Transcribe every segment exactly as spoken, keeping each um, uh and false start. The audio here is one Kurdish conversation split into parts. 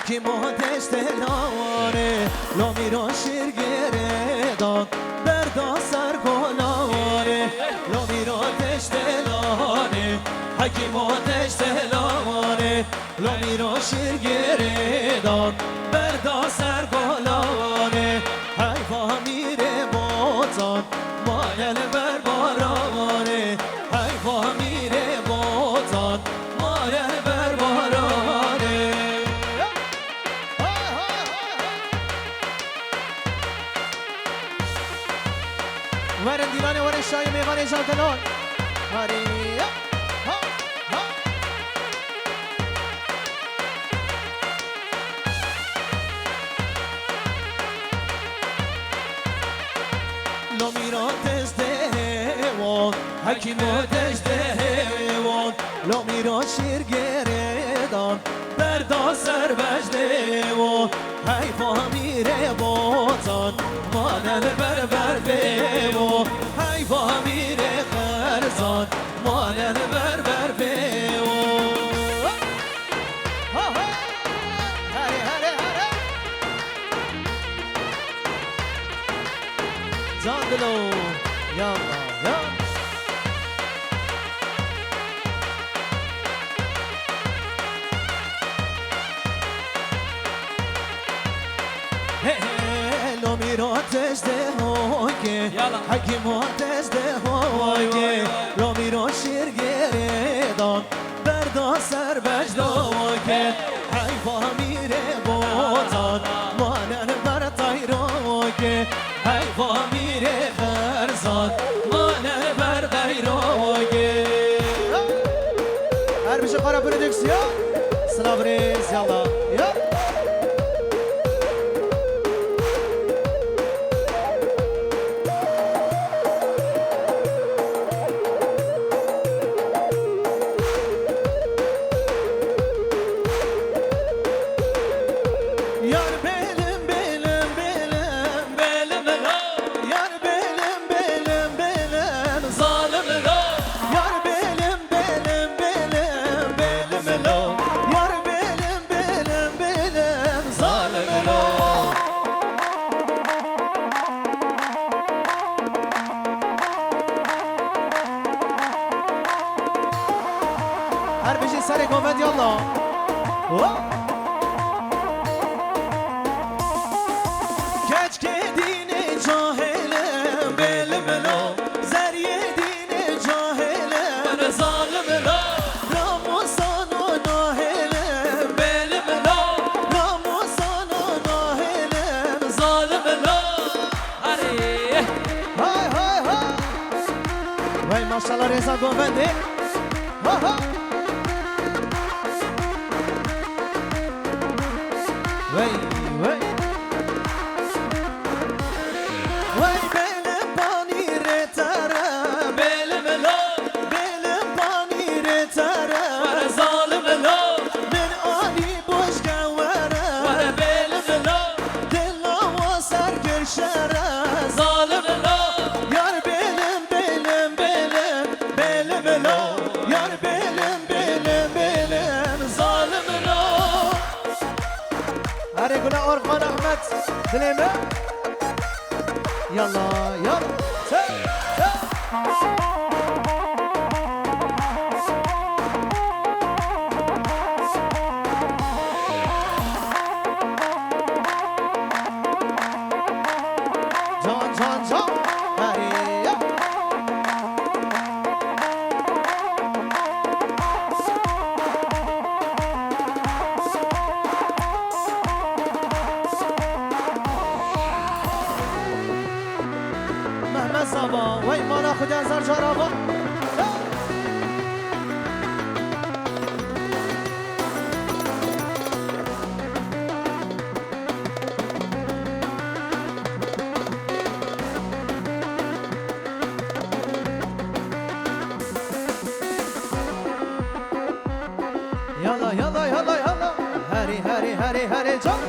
Hekîmo deştê lawanê, lo mîro şîr girêdan, berda ser golanê, lo mîro deştê lawanê, Hekîmo deştê lawanê, lo mîro şîr girêdan, berda ser golanê, heyva mîrê botan, maye li ber baranê, heyva mîrê botan, maye li ber baranê. Werin dîlanê, werin şayê mêvanê jan dinan. Harî, ha, ha. Lo mîro deştê hêwan, Hekîmo deştê hêwan, lo mîro şîr girêdan, berda ser bejdê wan, heyva mîrê botan, mane li ber bervê wan, heyva mîrê xerzan, mane li ber bervê wan. Ha, ha! Here, here, here! Can dilo, ya, ya. He, he, lo mîro deştê hokê, Yala. Hekîmo deştê hokê, Vay, vay, vay. Lo mîro şîr girêdan, berda ser bejdokê, heyva mîrê botan, mane li ber teyrokê, heyva mîrê xerzan, mane li ber teyrokê. Her bijî Kara Prodüksiyon. Silav rêz, yalla. Ya. Yar bêlim, bêlim, bêlim, bêlim lo. Yar bêlim, bêlim, bêlim, zalim lo. Yar bêlim, bêlim, bêlim, bêlim lo. Yar bêlim, bêlim, bêlim, zalim lo. Her bijî serê govend yalla. Hop. Keçkê dînê cahêlim bêlim lo. Zeriyê dînê cahêlim zalim lo. Namusano nahêlim bêlim lo. Namusano nahêlim zalim lo. Arê. Hay, hay, hay. Vay maşallah rêza govendê. Ha, ha. Vay, vay. Vay bêlim panîrê te re. Bêlim lo. Bêlim panîrê te re. Were zalim lo. Min anî bojke were. Were bêlim lo. Dil lawa ser kir şere. Zalim lo. Yar bêlim, bêlim, bêlim, bêlim lo. Yar bêlim, bêlim, bêlim, zalim lo. Erê gule Orxan Ahmet, dilê me. Yalla, yalla. Te, te. Can, can, can. Hey, ya. Mehmet Saba, wey mana xwe de zar cara va. Yala, yala, yala, yala. Herê, herê, herê, herê, can.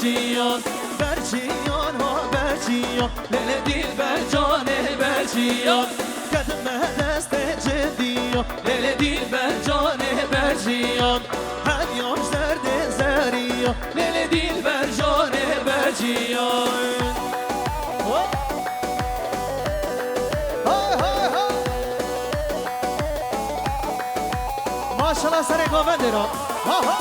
Berçiyan, berçiyan ha berçiyan, lele dilber canê berçiyan. Kedime destê cidiyan, lele dilber canê berçiyan. Her yaş derdê zeriyan, lele dilber canê berçiyan. Hop! Hay, hay, hay! Maşallah serê govendê ra. Ha, ha!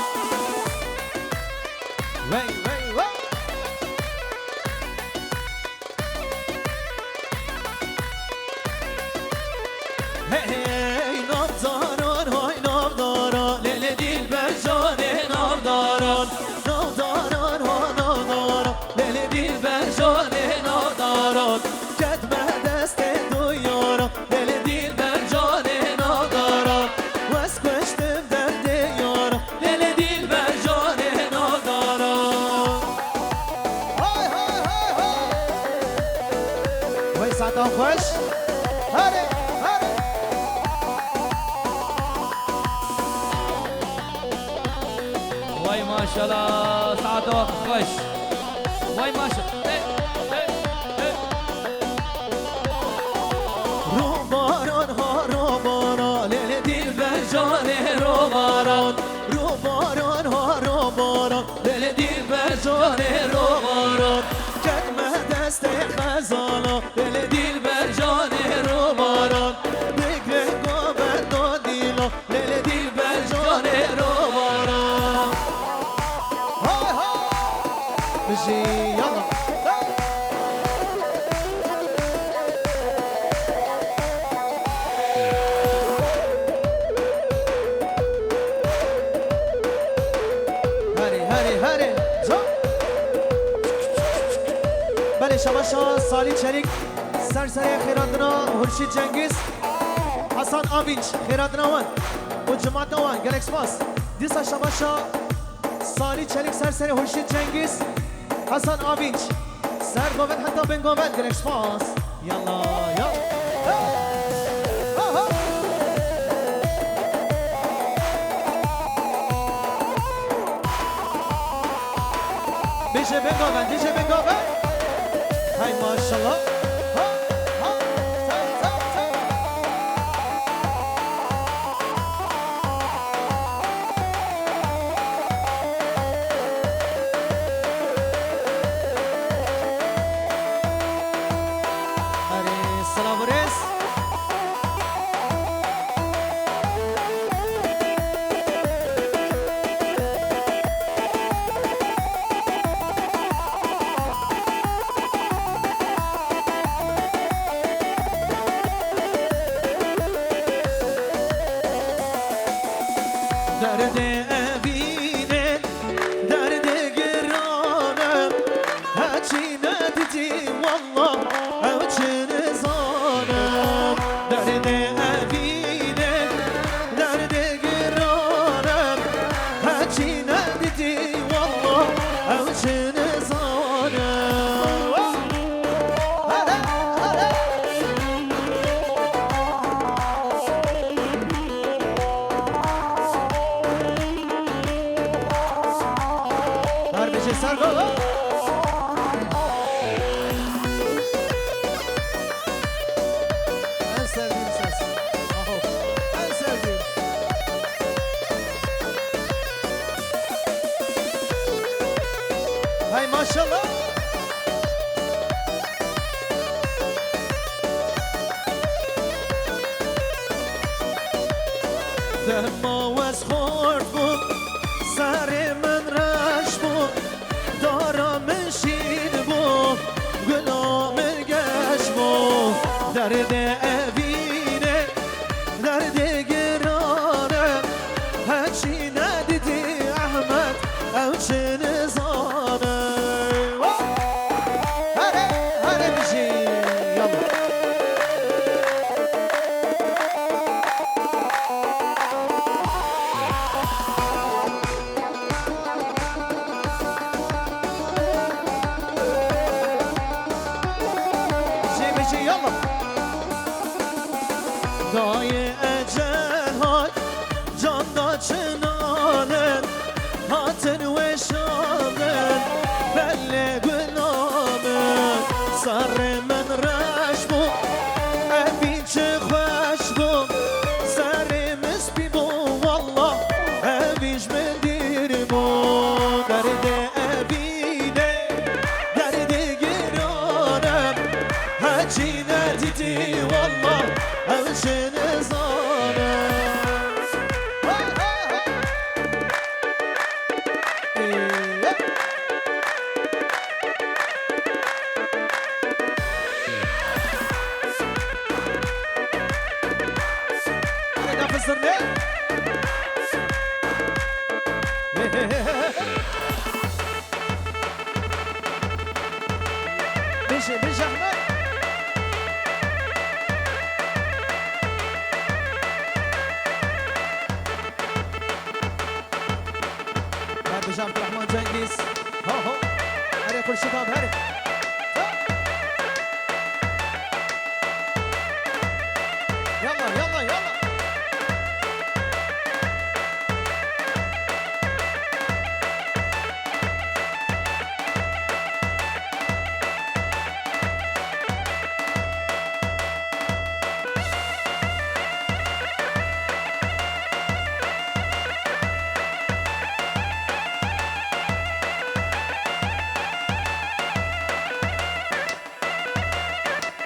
Wey, wey, wey! Hey, hey, navdaran, hay navdaran, lele dilber canê navdaran. Navdaran, ha navdaran, lele dilber canê navdaran. Kedme destê du yaran, lele dilber canê navdaran. Wes kuştim derdê yaran, lele dilber canê navdaran. Hay, hay, hay, hay! Wey saetan xweş. Hare, hare. Vay maşallah, saeta xweş. Vay maşallah. Hey, hey, hey. Robaran ha robaran, lele dilber canê robaran. Robaran ha robaran, lele dilber canê robaran. Kedme destê xezala, lele dilber canê robaran. Bigre govenda dila, lele dilber canê robaran. Hay hay! Bijî, yalla. Herê, herê, herê. Zo. Belê, şabaşa Salî Çelîk, ser serê xêratina Hurşîd Cengiz, Hasan Avinç, xêratina wan û cimata wan, gelek spas. Dîsa şabaşa Salî Çelîk, ser serê Hurşîd Cengiz, Hasan Avinç, ser govend heta bin govend, gelek spas. Yalla, ya. Hey! Aha! Bêje bin govend, bêje bin govend. Hay maşallah. Ha, ha, sa, sa, sa. Erê, silav û rêz. Derdê evînê, derdê giran e, heçî nedidî, wallah, ew çi nizane. Derdê evînê, derdê giran e, heçî nedidî, wallah, ew çi nizane. Here, here. Her bijî ser baba. En sevdiğim ses. Aho. En sevdiğim. Hay maşallah. Dema wez xort bû, serê min reş bû, dara min şîn bû, gula min geş bû. Derdê evînê, derdê giran e, heçî nedidî Ehmed, ew çi nizane. Here, here bijî, yallah. Bijî, bijî, yallah. Dayê ecel hat, can da çinalin, hatin weşandin, Bi zehmet. Her bi Abdurrahman Cengiz. Ho, ho. Herê Xurşid abi, herê. Yalla, yalla, yalla.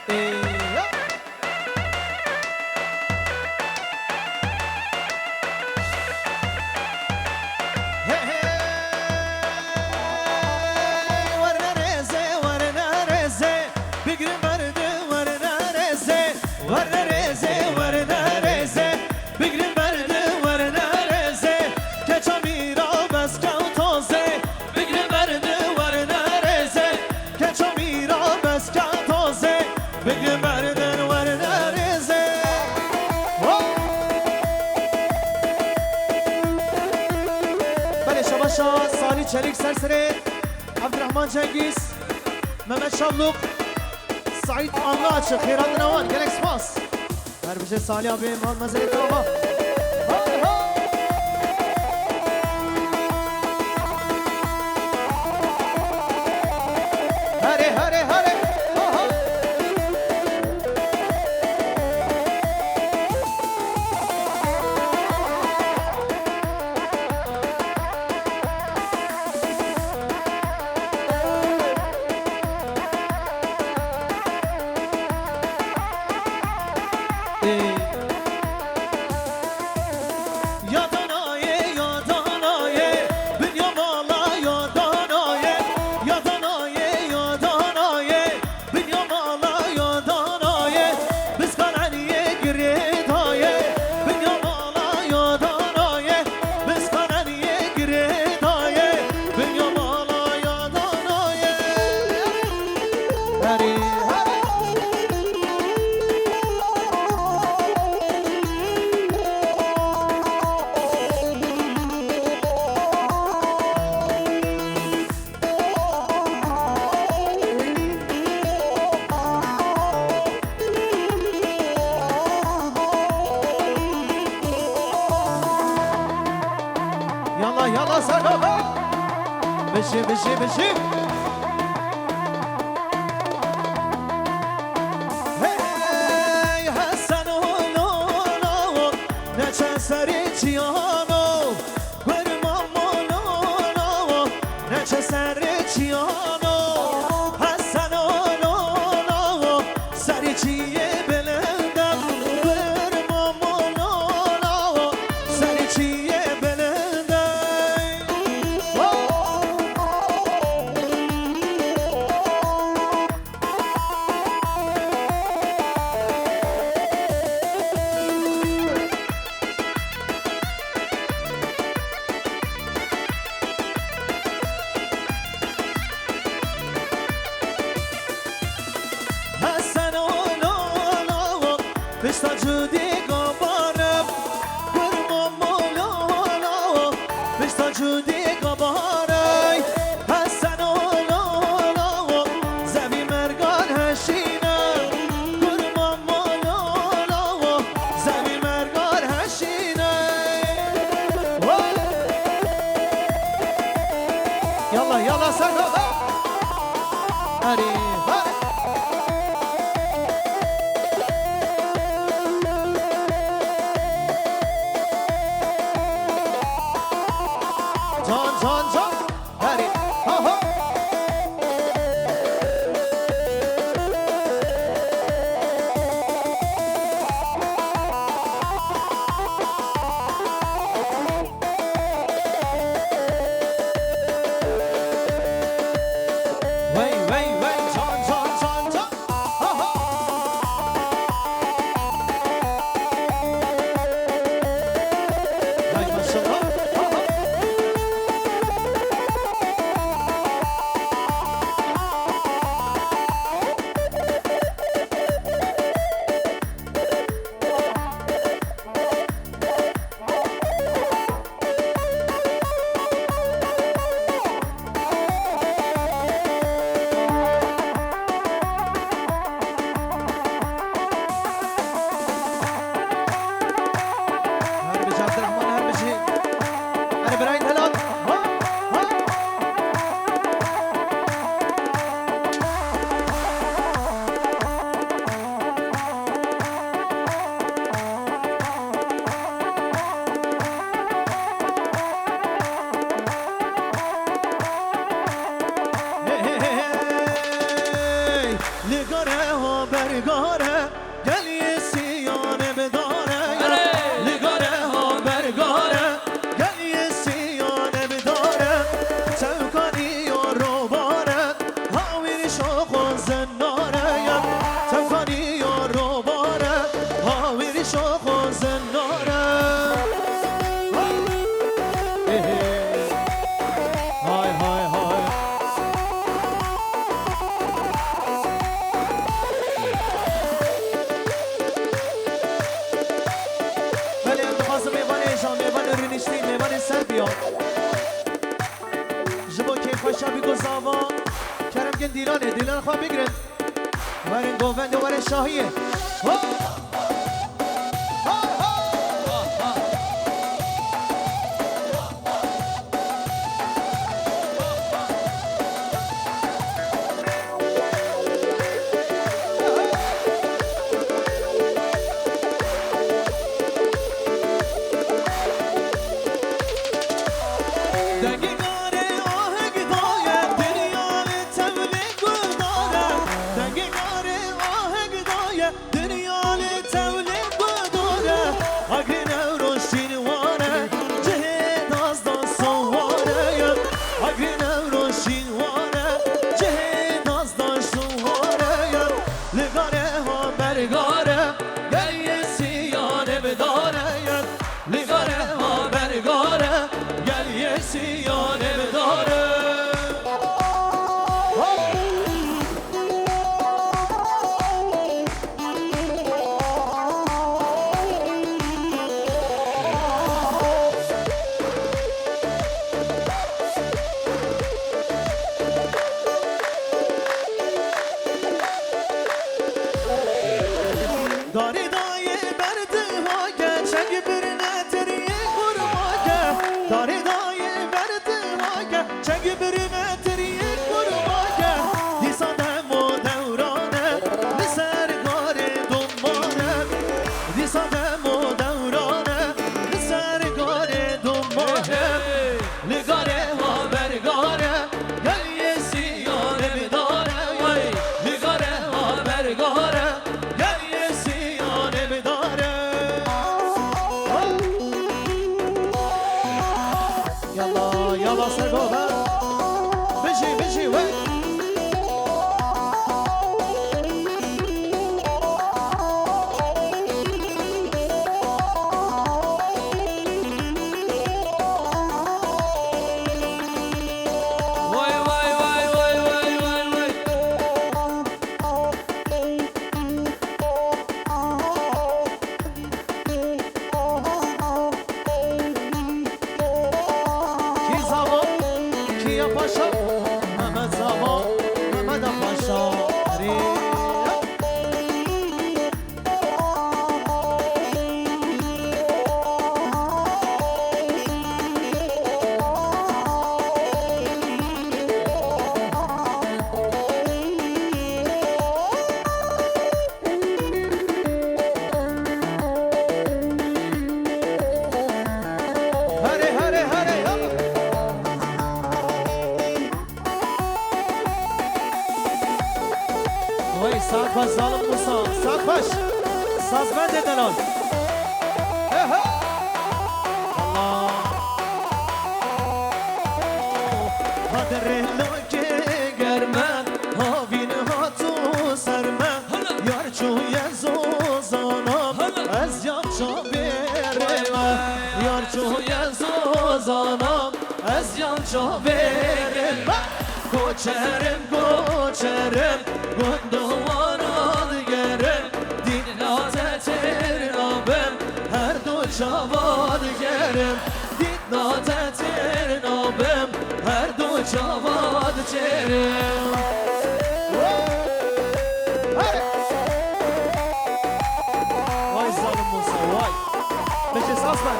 Ê, ya. Hey, hey. Werne rêzê, werne rêzê, bigrin berdin werne rêzê, werne rêzê, werne rêzê, bigrin berdin werne rêzê, keça mîra bes kew tozê, bigrin berdin werne rêzê, keça mîra bes kew tozê, bigrin berdin werne rêzê. Ho! Belê, şabaşa Salî Çelîk ser serê, Abdurrahman Cengiz, Mehmet Şavluk, Saîd Anlaçı, xêra dina wan, gelek spas. Her bijê Salî abi, mal mezelê te ava. Hey, hey! Herê, herê, herê! Ha, ha! Ê. Ya danayê, ya danayê, binya mala ya danayê, ya danayê, ya danayê, binya mala ya danayê, biskan eniyê girê dayê, binya mala ya danayê, biskan eniyê girê dayê, binya mala ya danayê. Herê, herê. Yalla, yalla, Seko! Bijî, bijî, bijî! Hey, Hesen o, lo, lo, neçe serê çiyano, kurma mo, lo, lo, neçe serê çiyano, Hesen o, lo, lo, serê çiyê bilind e, kurma mo, lo, lo, serê çiyê bilind e. Hesen o, lo, lo, pişta cudê gabarim, kurma mo, lo, lo, pişta cudê gabaray, Hesen o, lo, lo, zevî mergan heşîne, kurma mo, lo, lo, zevî mergan heşîne. Yalla, yalla, Seko! Herê, herê. Can, can, can. Herê. Ha, ha. Wey, wey, wey, can, can, Gare, gel yê siyanê bidare ya. Li gare ha bergare, gel yê siyanê bidare. Tewkaniya robare, hawîr şoxo zinare ya. Tewkaniya robare, hawîr şoxo zinare. Hey, hey. Hay, hay, hay. Belê, em dixwazin mêvanê hêja, mêvanê rûniştî, mêvanê ser biya. Ji bo kêfxweşa bî ku zava, kerem kin dîlanê, dîlan xwe bigrin. Werin govendê, werin şahiyê. Ho! Dengê garê aheng daye, dinya li tevlê guhdar e. Dengê garê aheng daye, dinya li tevlê guhdar e. Agirê Newroz şînwar e, cihê daz daz sowar e. Agirê Newroz şînwar e, cihê daz daz sowar e. Li gare ha bergare, gel yê siyanê bidare. Li gare ha bergare, gel yê siyanê bidare. Darê dayê berdihake, çeng birine tiriyê kurmake. Darê dayê berdihake, çeng birine tiriyê kurmake. Dîsa dem û dewran e, li ser garê duman e. Dîsa dem û dewran e, li ser garê duman e. Li gare ha bergare, gel yê siyanê bidare. Li gare ha bergare, gel yê siyanê bidare. Yalla, yalla, ser baba. Bijî, bijî, we. Vay, vay, vay. Kî zava, kî ya paşa? Mehmet zava, Mehmet a paşa. Erê. Herê, herê, herê, yalla. Wey, sax baş zalim Musa, sax baş. Sazmendê delal. Ehe. Allah. Hadirê lokê germe, havîn hatû ser me. Yar çûye zozana, ez yan çavêrê me. Yar çûye zozana, ez yan çavêrê me. Koçerim, koçerim, gund û wara digerim. Dîna te têr nabim, her du çava digerim. Dîna te têr nabim, her du çava diçêrim. Hey! Vay zalim Musa, vay. Peki, saz ver.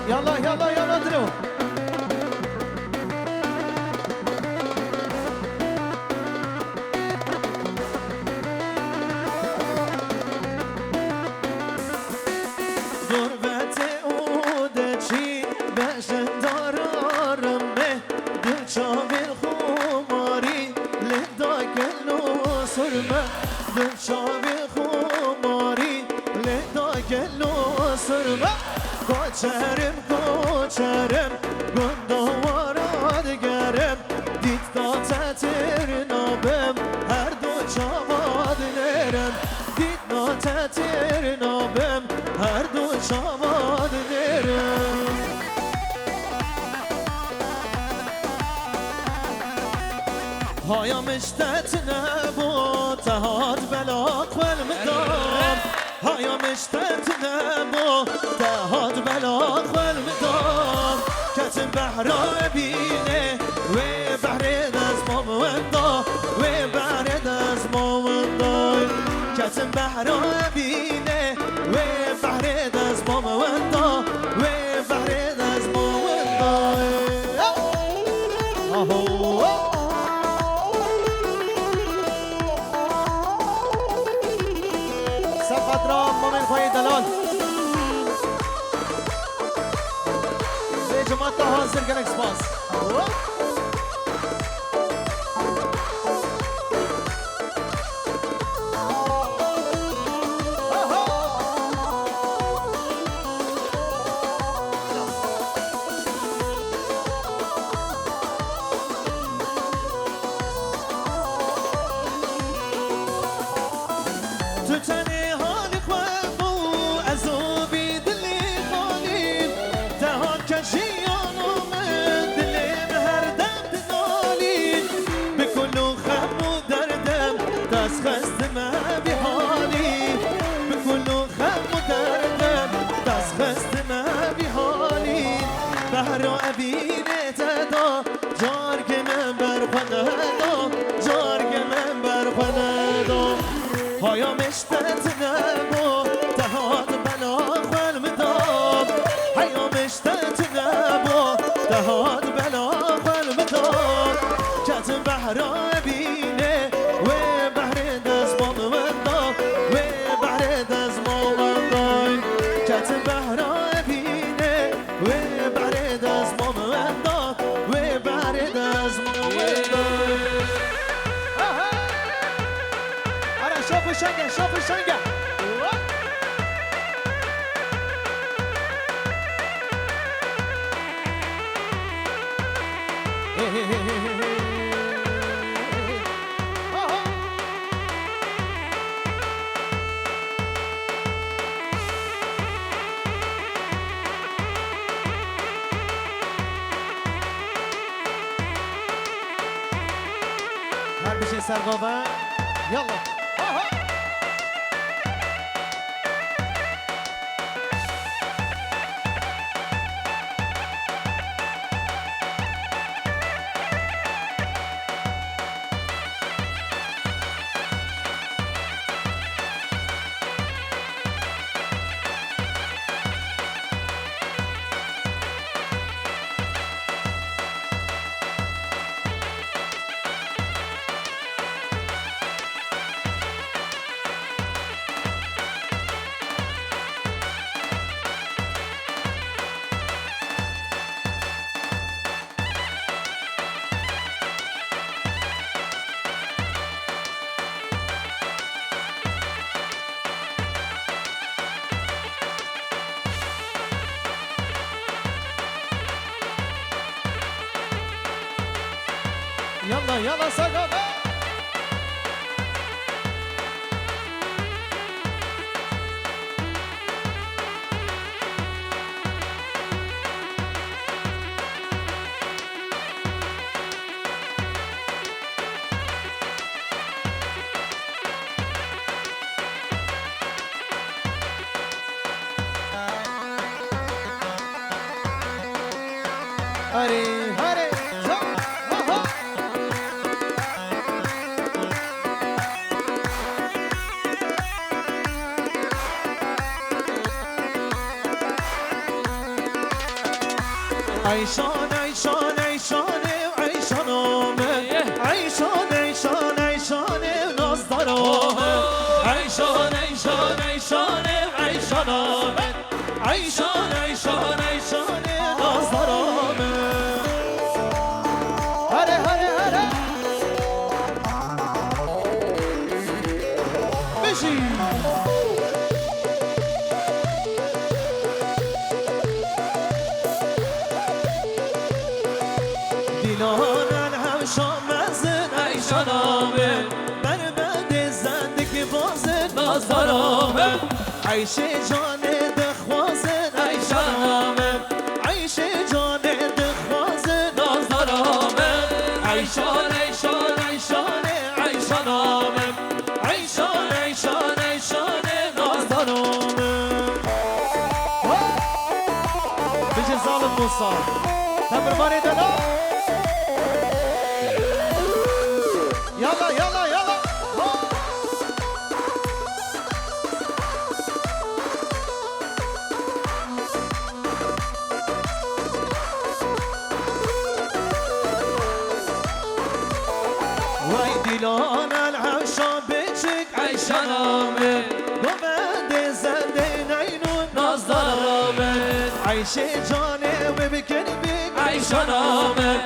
Yalla, yalla, yalla, dilo. Gurbetê û deçî bejin dararim me, du çavên xwe Çerim koçerim, gundowara digerim, dît da te têr nabim, her du çava dinêrim, dît da te têr nabim, her du çava dinêrim. Haya min ji te tune bû, te hat bela xwe li min da. Haya min ji te tune bû, te hat bela xwe li min da. Ketim behra evînê, wê behrê dezma min wenda, wê behrê dezma min wenda. Ketim behra evînê, wê behrê dezma min wenda, wê behrê dezma min wenda. Aho. Ser xatira mamên xwe yê delal. Vê cemaata hazir, gelek spas. Tu tenê halê xwe bû, ez û vî dilê xalî. Te hat ke jiyana min, dilê min her dem dinalî. Bi kul û xem û derdim, dest xistime vî halî. Bi kul û xem û derdim, dest xistime vî halî. Behra evînê te da, carkê min ber xwe neda, carkê min ber xwe neda. Haya min ji te tune bû, te hat bela xwe li min da. Haya min ji te tune bû, te hat bela xwe li min da. Ketim behra evînê, wê behrê dezma min wenda, wê behrê dezma min wenda. Ketim behra evînê, wê behrê dezma min wenda, wê behrê dezma min wenda. Aha! Ara şof û şenge, şof û şenge. Her bijî ser gava. Yallah. Aha! Yalla, yalla, Saga be! Harê, harê, zam, aha. Eyşan, eyşan, eyşan, ew eyşana min. Eyşan, eyşan, eyşan, ew nazdara min. Eyşan, eyşan, eyşan, ew eyşana min. Eyşan, eyşan, eyşan, ew nazdara min. Hare, hare, hare. Bijî. Dîlanan hewşa mezin eyşana min, berbedê zendik bazin nazdana min. Eyşê canê dixwazin eyşana min, eyşê canê dixwazin nazdana min. Eyşan, eyşan, eyşanê eyşana min, eyşan, eyşan, eyşanê nazdana min. Bijî zalim Musa. Te bi rimarê de da. Yala, yala, yala. Wey dîlan el hewşa biçik eyşana min, govendê zerdê neynûn nazdana min. Eyşê canê wê bi kirbî eyşana min,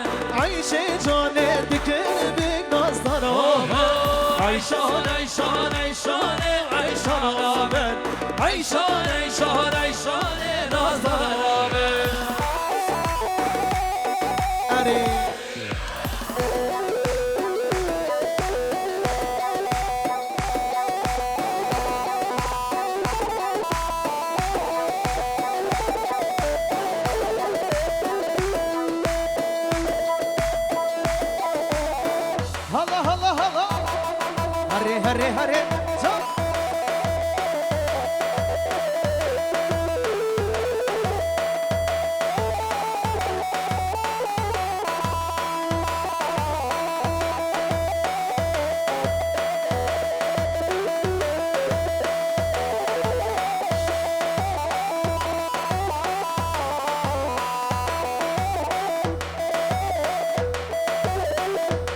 eyşê canê bi kirbî nazdana min. Eyşan, eyşan, eyşanê eyşana min, eyşan, eyşan, eyşanê nazdana min. Erê. Hala, hala, hala. Hare, hare, hare. Can.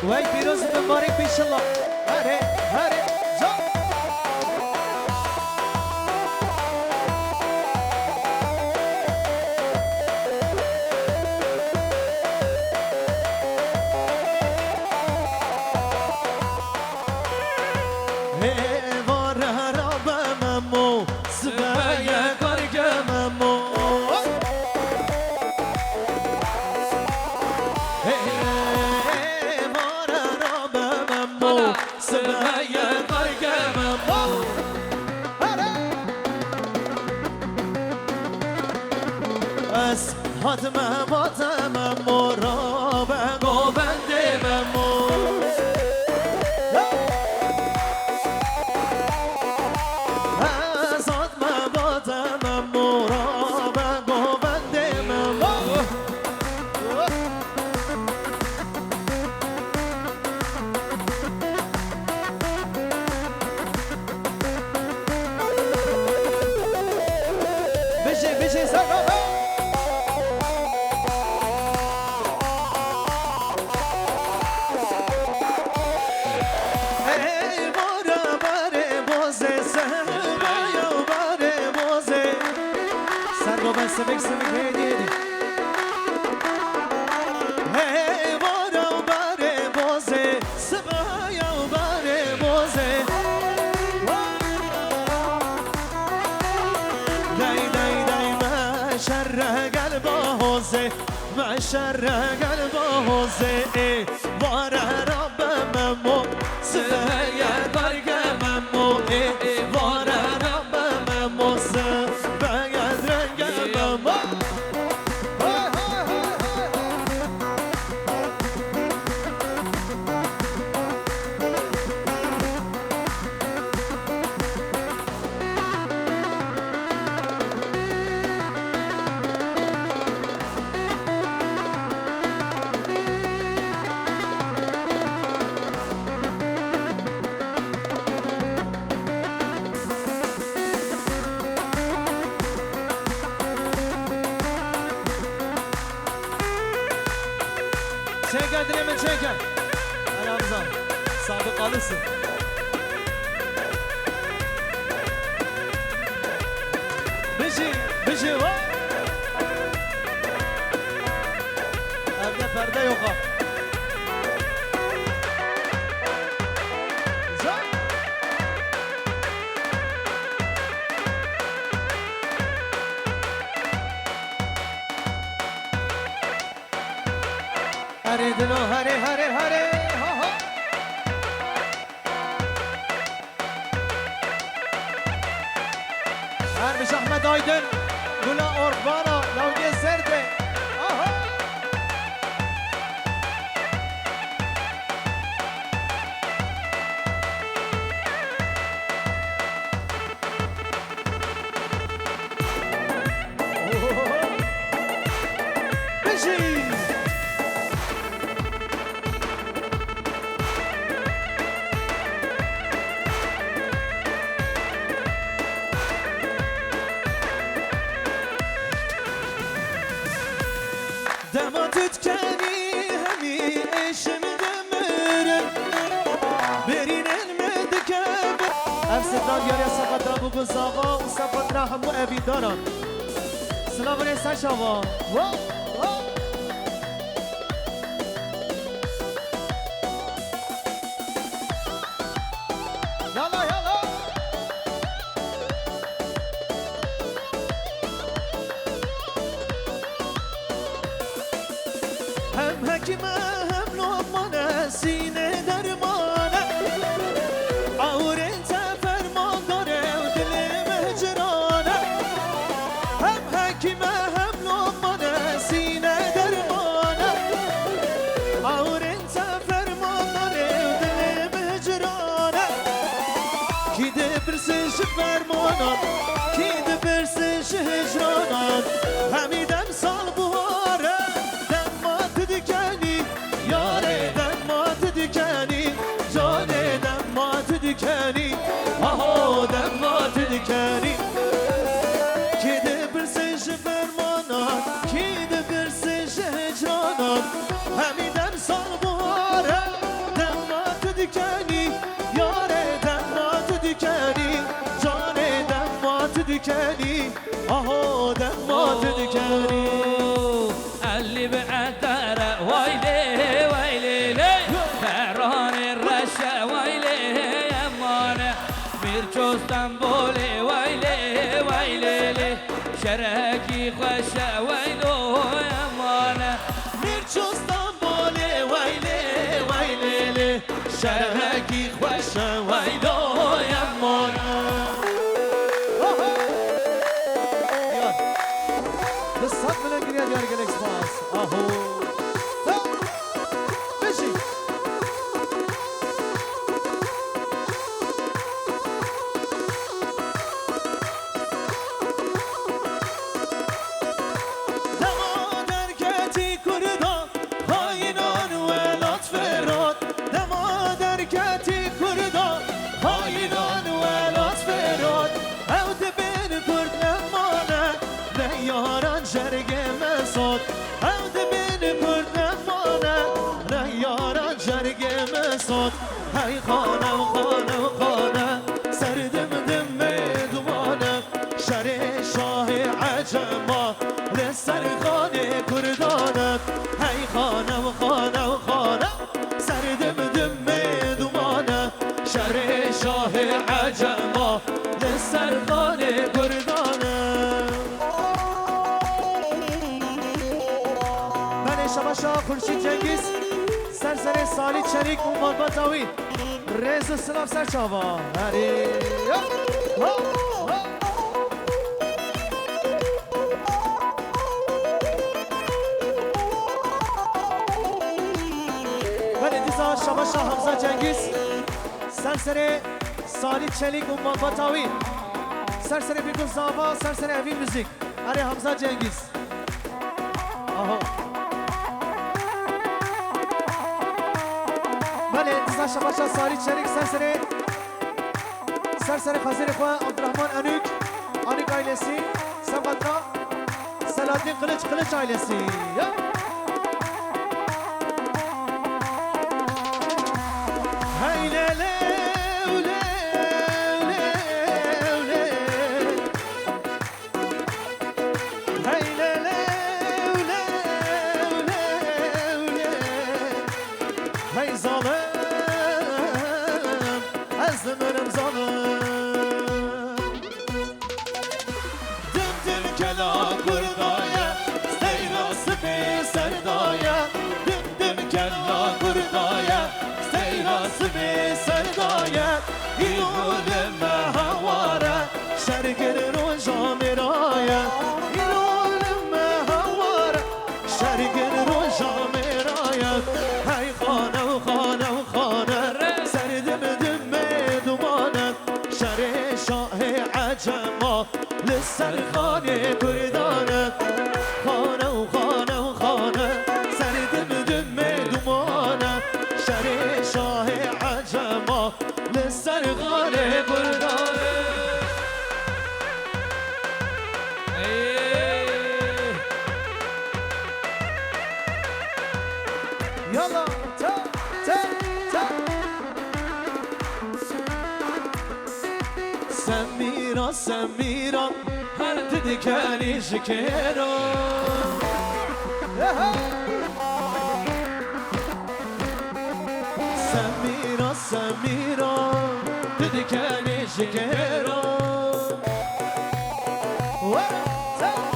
Wey pîroz û mibarek bî inşallah. Here, here, can. Êvare rabe Memo, sibeye karge Memo. Êvare rabe Memo, sibeye karge Memo. Ez hatime bate Memo, rabe govendê Memo. Ez hatime bate Memo, rabe govendê Memo. Bijî, bijî, ser rabe. Ey vara barê bozê, sebaya barê bozê. Ser rabe, sivik, sivik, hêdî, hêdî. Hey vara barê bozê, sibaya barê bozê. Dey, dey, dey, me şerre gel bahozê, me şerre gel bahozê. Ê vare rabe Memo, sibeye karge Memo. Ê vare rabe Memo, sibeye drenge Memo. Çêke dilê min çêke. Ela biza. Sabiq Alusi. Bijî, bijî wa. Evde perde yok ha. Can. Herê dilo, herê, herê, herê. Ha, ha. Her bi Ahmet Aydın, Gula Orvana, Lawgê Zerde. Aha. Bijî! Dema tu dikenî hemî êşim dimirin. Bêrînên me dikeve. Ev sirdan diyariya sefa Dabû Guzava û sefa dira hemû evîndaran. Silav û rêz ser çavan. Wa, wa. Yala, yala. Hem hekîm e, hem lokman e, sînê derman e. Ewrên te fermandar e û dilê me hicran e. Hem hekîm e, hem lokman e, sîne derman e. Ewrên te fermandar e û dilê me hicran e. Kî dipirse ji fermanan, kî dipirse ji hicranan, hemî dem sal buhar e. Dema tu dikenî, yarê dema tu dikenî, canê dema tu dikenî, aho dema tu dikenî. Kî dipirse ji fermanan, kî dipirse ji hicranan, hemî dem sal buhar e. Dema tu dikenî, yarê dema tu dikenî, canê dema tu dikenî, aho dema tu dikenî. Elî bi edere, way lê, way lê lê. Feranê reşe, way lê, emane. Mîrço Stenbolê, way lê, way lê lê. Şerekî xweşe, way lo, emane. Mîrço Stenbolê, way lê, way lê lê. Şerekî xweş e, weylo yemon. Diyar. Bi sed milyon giriya Diyar, gelek spas. Aho. Bijî. Dema derketî Kurda, xayînan welat firat. Dema derketî Kurda, xayînan welat firat. Ew dibên Kurd nemane, ne yaran cergê me sot. Ew dibên Kurd nemane, ne yaran cergê me sot. Hey xanew, xanew, xane, ser dim dimê dumane. Şerê şahê ecema li ser xanê Kurdan e. Hey xanew, xanew, xane, ser dim dimê dumane. Şerê şahê ecema li ser xanê Kurdan e. Belê şebaşa Xurşîd Cengiz, ser serê Salî Çelîk û malbata wî. Rêz û silav ser çava. Herî. Ho, ho, ho. Belê dîsa şebaşa Hamza Cengiz, ser serê Salî Çelîk û malbata wî. Ser serê Bîrgul Zava, ser serê Evîn Müzik. Erê Hamza Cengiz. Aho. Belê, dîsa şebaşa Salî Çelîk ser serê, ser serê xwezêrê xwe Abdurrahman Enûk, Enûk ailesi, Sebat Ra, Selahattin Kılıç, Kılıç ailesi. Ya. Hey lê lê, lê, lê, lê. Hey lê lê, lê, lê, lê. Hey zalim, ez mirim zalim. Dim dim kela Kurdaye, seyra sibê serdaye. Dim dim Dergin roja mêra ye, hey xane û xane û xane. Ser dim dimê dumane, şerê şahê ecema, li ser xanê Kurdan e. Xane û xane û xane, ser dim dimê dumane, şerê şahê ecema, li ser xanê Kurdan e. Ey! Yala, ta, ta, ta. Semîra, Semîra, her tu dikenî ji kêro. Ehe! Semîra, Semîra, tu dikenî ji kêro. Were, se-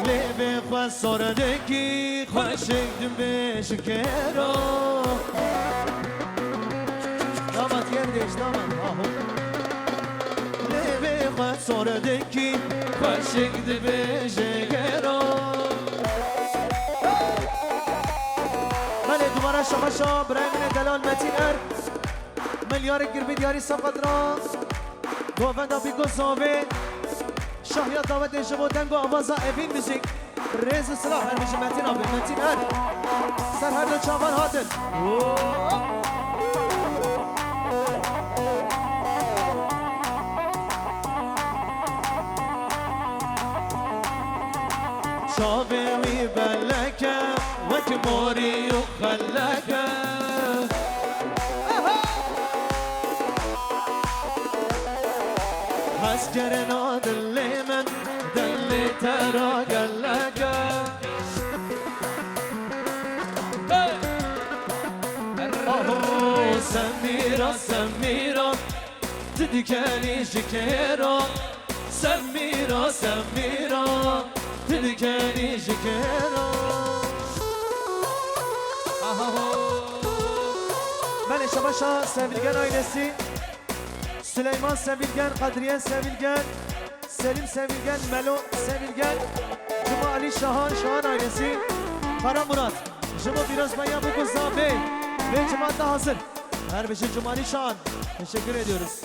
Lê vê xwe sor dikî, xweşik dibe ji kêro. Damat yer dêş, damat. Aho. Lê vê xwe sor dikî, xweşik dibe ji kêro. Belê, dubare şabaşa birayê min ê delal Metîn Er. Milyarê girbî diyarî seqet ra. Govenda Bîko Zavê. Şahiya dawetê ji bo deng û avaza Evîn Müzik. Rêz û silav her bijî Metîn abi, Metîn Er. Ser her du çavan hatin. Çavê wî belek e, wek morî û xelek e. Hezkirina dilê min, dilê te ra gelek e. Aho, Semîra, Semîra, tu dikenî ji kêra. Semîra, Semîra, tu dikenî ji kêra. Aho. Belê, şabaşa Sevilgen ailesi. Süleyman Sevilgen, Kadriye Sevilgen, Selim Sevilgen, Melo Sevilgen, Cuma Ali Şahan, Şahan ailesi, Kara Murat, ji bo pîrozbaya Bûk û Zavê, vê cemaat de hazır. Her bijî Cuma Ali Şahan. Teşekkür ediyoruz.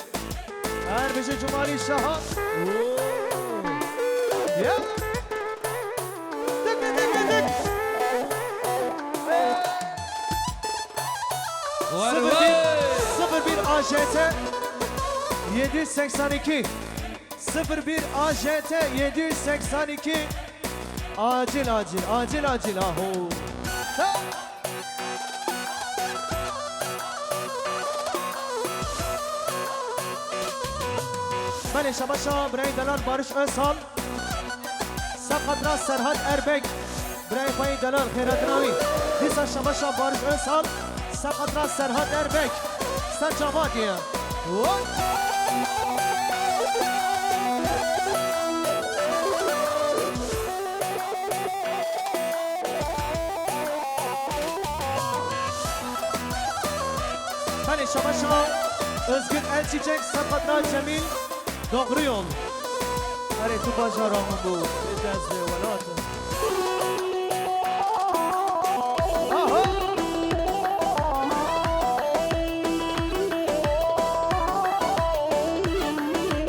Her bijî Cuma Ali Şahan. Oo. Ya. Dik, dik, dik, dik. Var, sıfır bir, var. Sıfır bir A J T yedi yüz seksen iki. Sıfır bir A J T yedi yüz seksen iki. Acil, acil, acil, acil, aho. Belê, şabaşa birayê delal Barış Özal. Seqet ra Serhat Erbek. Birayê xwe yê delal, xêratina wî. Dîsa şabaşa Barış Özal, seqet ra Serhat Erbek. Ser çavat ye. Hop! Belê, şabaşa Özgür Elçiçek, seqet ra Cemil. Doğru yol. Erê tu bajara min bû. Bê dest bê welat. Aha!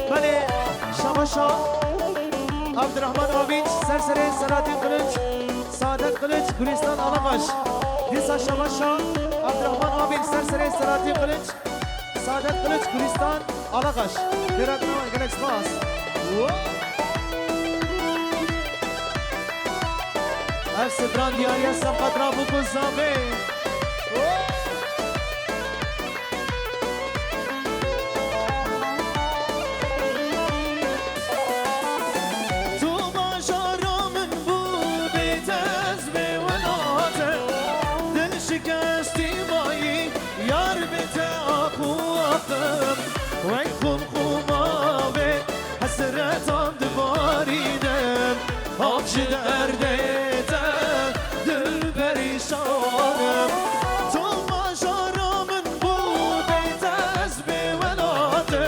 Belê, şabaşa Abdurrahman Avinç, ser serê Selahattin Kılıç, Saadet Kılıç, Gülistan Alakaş. Dîsa şabaşa Abdurrahman Avinç, ser serê Selahattin Kılıç, Saadet Kılıç, Gülistan Alakaş. Xêratina wan, gelek spas. Ev stran diyariya seqet ra Bûk û Zavê. Tu bajara min bû, bê te ez bê welate. Dil şikestî mayî, yar bê te ax û axim. Wek xumxuma vê hesretan dibarînim. Av ji derdê te, dil perîşan im. Tu bajara min bû, bê te ez bê welate.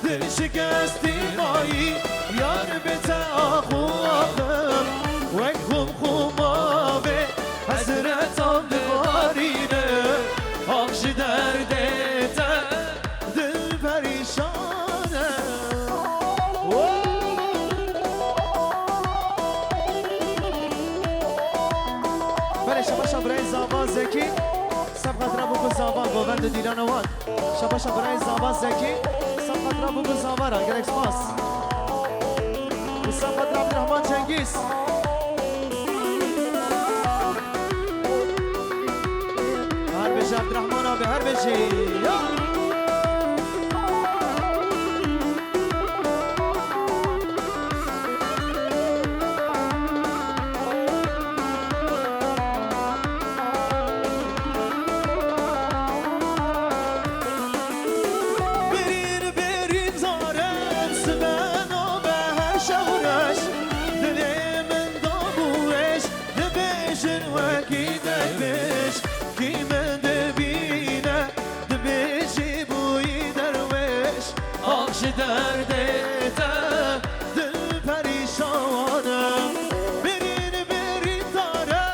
Dil şikestî mayî, yar bê te ax û axim. Şabaşa birayê Zava Zekî, seb xatira bû ku Zava govend û dîlana wan. Şabaşa birayê Zava Zekî, seb xatira bû ku Zava ra. Gelek spas. Û seb xatira Abdurrahman Cengiz. Her bêje Abdurrahman abi, her bêje. Ya! Birîn, birîn zarem sibeno be her şew reş, dilê min dabû êş, dibêjin wekî dervêş, kî min dibîne, dibêjî bûyî derwêş. Ax ji derdê te dil perîşan e. Birîn, birîn dare,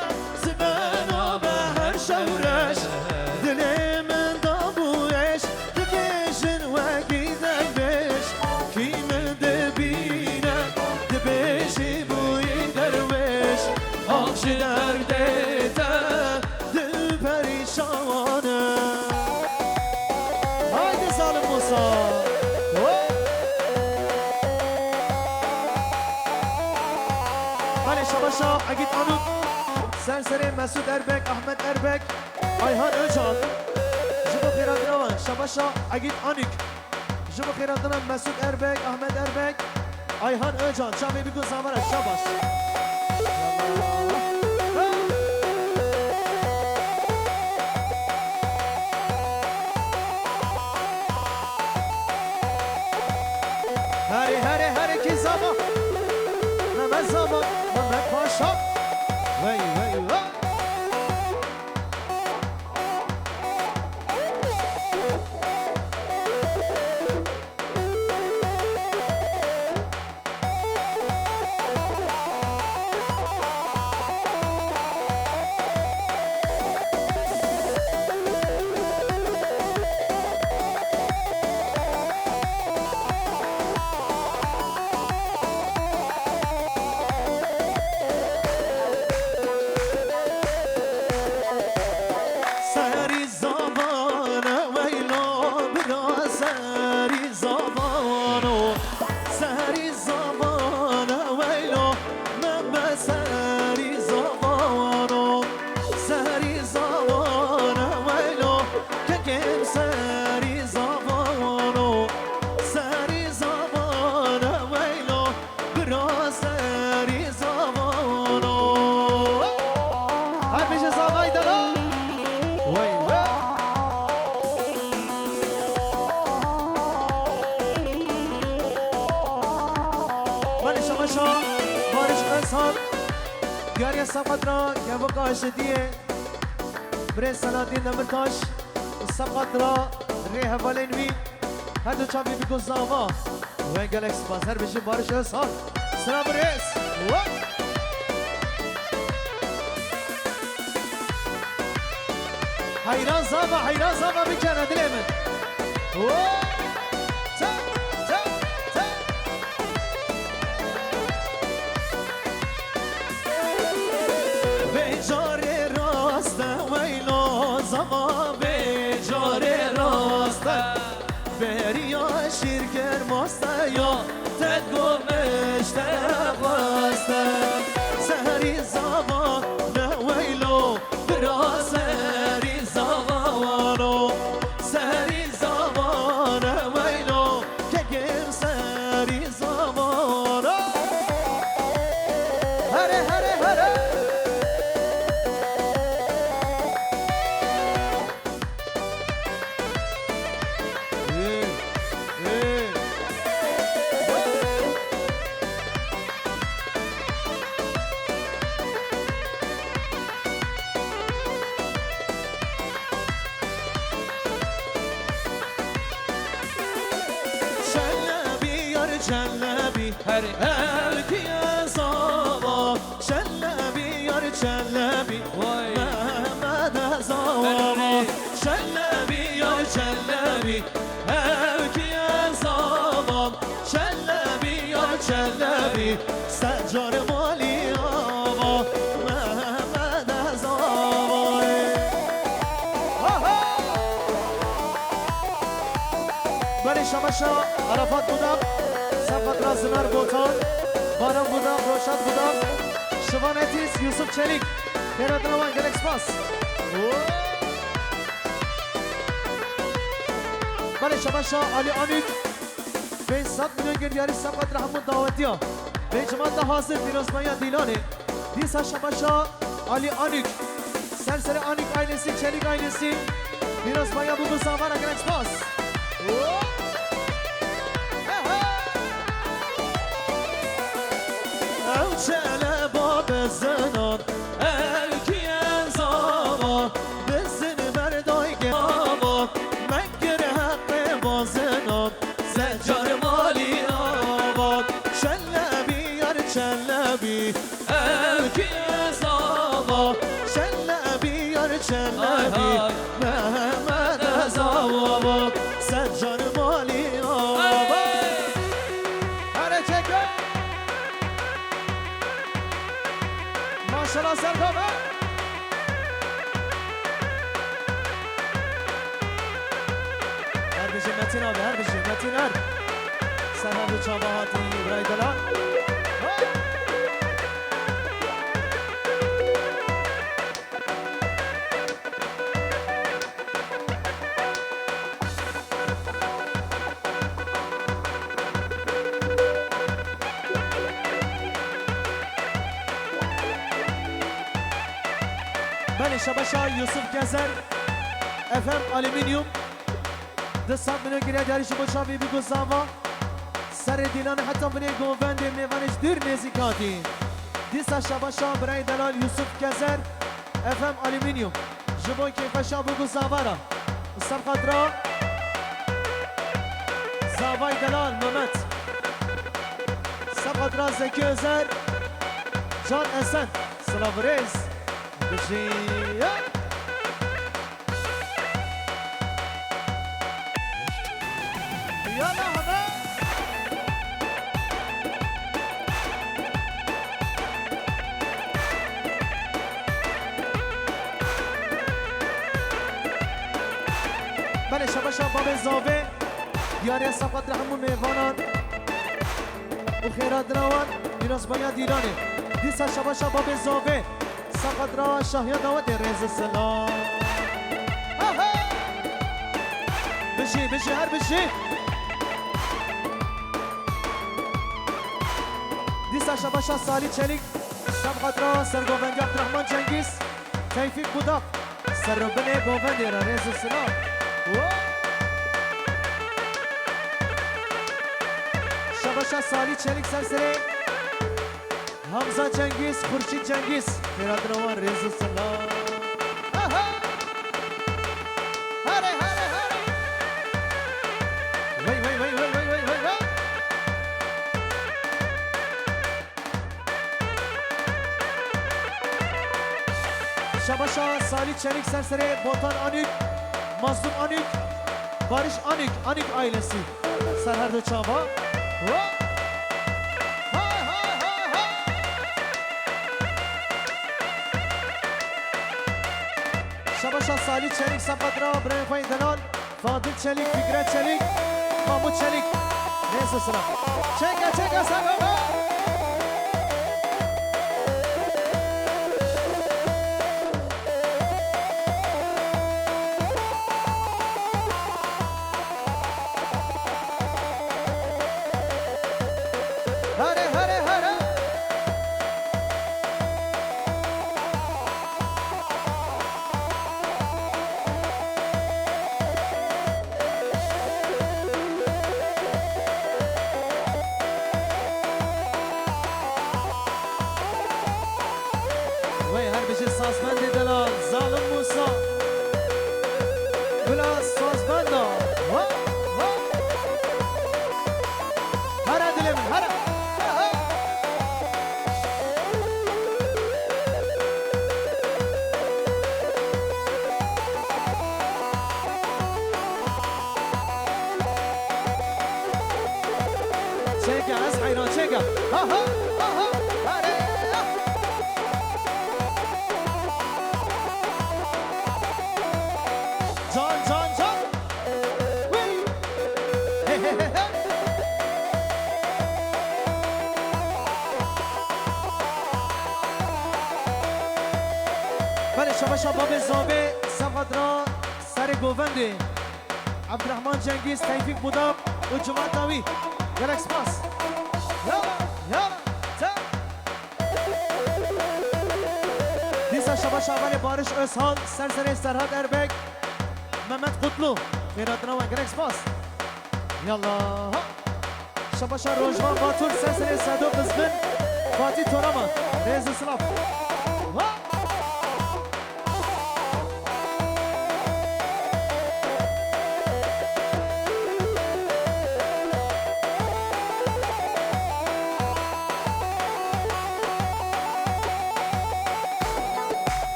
sibeno be her şew reş, dilê min dabû êş, dibêjin wekî dervêş, kî min dibîne, dibêjî bûyî derwêş. Ax ji derdê te dil perîşan e. Haydi Zalim Musa. Hop. Belê, şabaşa Egîd Anûk. Ser serê Mesûd Erbek, Ahmet Erbek, Ayhan Öcan. Ji bo xêrhatina wan, şabaşa Egîd Anûk. Ji bo xêrhatina Mesûd Erbek, Ahmet Erbek, Ayhan Öcan, çavê bî ku Zava re, şabaş. Herê, herê, herê, kî Zava? Mehmet Zava, Mehmet Paşa. Wey, wey, wey. Serî zavane weylo, bira serî zavano. Serî zavane weylo, meme serî zavano. Serî zavane weylo, kekim serî zavano. Serî zavane weylo, bira serî zavano. Her bêje zavay dela. Wey, wey. Belê, şabaşa Barış Özhan. Diyariya seb xatira kevika Eşediyê. Birê Selahattin Demirtaş. Seb xatira rê hevalên wî. Her du çavê bî ku Zava. Wê gelek spas. Her bijî Barış Özhan. Silav û rêz. Wa! Heyran Zava, heyran Zava bikene dilê min. Wa! Te, te, te. Vê carê rast e weylo Zava, vê carê rast e. Beriya şîrker maste ya, te gomeşte xwaste. Serî Zava ne weylo, bira serî Zava wano. Serî Zava ne weylo, kekim serî Zava wano. Here, here, here. Çelebî yar çelebî, her ev kiye Zava. Çelebî yar çelebî, vay. Mehmed Zava. Çelebî yar çelebî, ev kiye Zava. Çelebî yar çelebî, secar malî ava. Mehmed Zava. Şabaşa Arafat Budak, Sefet Razinar Botan, Baran Budak, Roşat Budak, Şivan Etis, Yusuf Çelik. Xêra dina wan, gelek spas. Belê şabaşa Ali Anük. Pênc sed milyon giriyarî Sefet Rehmûn dawetiya. Bê cimata hazir, pîrozbaya Dîlanê. Dîsa şabaşa Ali Anük. Ser serê Anük ailesi, Çelik ailesi. Pîrozbaya Bubu Zavara, gelek spas. Ew çeleba bizinan, ew kiye zava, bizin berdayke ava, mekir heqê bazinan. Secar malî ava, Çelebî yar Çelebî, ew kî ez ava, Çelebî yar Çelebî, Mehmed ez ava, Secar malî ava. Herê çeke. Maşallah Serkan be. Her bijî Metin abi, her bijî Metin her. Serhat û çava hatî, Îbrahîm Delal. Belê, şabaşa Yusuf Gezer, F M Alüminyum. Du sed milyon giriya diyarî ji bo çavê bî ku zava. Serê dîlan heta binê govendê mêvanê ji dûr nêzîk hatî. Dîsa şabaşa birayê delal Yusuf Gezer, F M Alüminyum. Ji bo keyfa şa bû ku zava ra. Ser xatira zavay delal Mehmet. Ser xatira Zeki Özer, Can Esen. Silav û rêz. Bijî. Yala heme. Belê, şabaşa babê zavê. Diyariya saqat li hemû mêvanan û xêra dina wan, pîrozbaya dîlanê. Dîsa şabaşa babê zavê. Saqat ra şahiya dawetê, rêz û selam. Aha! Bijî, bijî, her bijî. Dîsa şabaşa Salî Çelîk, saqat ra sergovendiya Abdurrahman Cengîz, Tevfîk Budak, ser û binê govendê re rêz û silav. Wo! Şabaşa Salî Çelîk ser serê. Hamza Cengîz, Xurşîd Cengîz. Xêra dina wan, rêz û silav. Aha! Here, here, here. Wey, wey, wey. Şabaşa Salî Çelîk ser serê Botan Anük, Mazlum Anük, Barış Anük, Anük ailesi. Ser her du çava. Ho! Hay, hay, hay, hay! Şabaşa Salî Çelîk, saqat ra birayê xwe yê delal, Fadil Çelîk, Fikret Çelîk, Mahmut Çelîk. Neyse sıra. Çeke, çeke, sakın. Here, here, here. Wey her bijî sazbendê delal, Zalim Musa. Bila sazbenda. Ho, ho. Here dilê min, here. Çêke, ez heyran çêke. Ha, ha, ha, ha. Here. Can, can, can. Wî. He, he, Şabaşa babê Zabê, Sefadra, Serê Govendê, Ebdurehman Cengîz, Tevfîk Budaq û cemaeta wî. Gelek spas. Yala, yala, te. Dîsa şabaşa hevalê Barış Özhan, ser serê Serhat Erbek, Mehmet Kutlu. Xêr hatina wan, gelek spas. Yallah. Şabaşa Rojvan Batur, ser serê Sedo Qizgin, Fatî Toraman. Rêz û silav. Ha!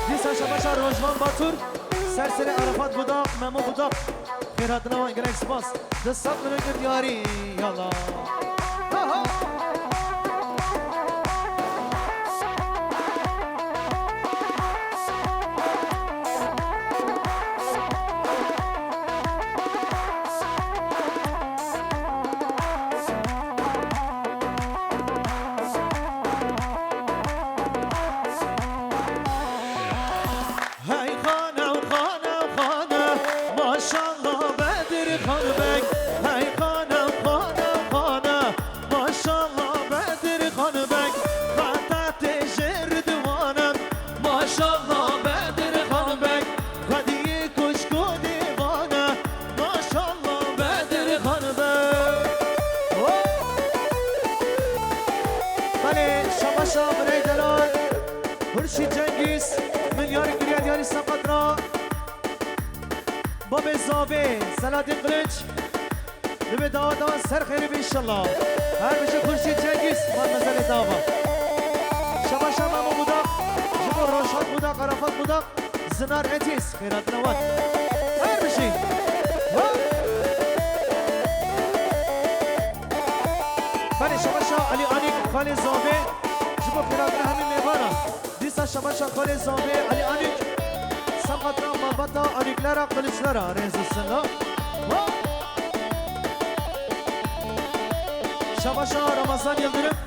Dîsa şabaşa Rojvan Batur, ser serê Arafat Budaq, Memo Budaq. Xêr hatina wan, gelek spas. Di sed milyon kir diyarî, yala. Ha, ha. Hey xane, xane, xane, maşallah Bedirxan Beg. Hey xane, xane, xane, maşallah Bedirxan Beg. Xata tê jêr diwanem, maşallah Bedirxan Beg. Xwediyê kuşk û dêvane, maşallah Bedirxan Beg. Belê, şabaşa birey delal. Hurşîd Cengîz, milyarê kiriye diyarî Seqet ra. Babê Zavê, Selahattin Kılıç. Divê dawa dawa ser xêrê be inşallah. Her bijî Hurşîd Cengîz, mademoiselle dava. Şabaşa Memo Budaq, ji bo Roşan Budaq, Arafat Budaq, Zinar Etiz, xêr hatina wan. Her bijî. Ha! Belê şabaşa Elî Anîk, xalê Zavê, ji bo xêr hatina hemî mêvanan. Dîsa şabaşa xalê Zavê Elî Anîk, Seqet ra, malbata Anîklera, Kılıçlara, rêz û sila. Şabaşa Ramazan Yıldırım,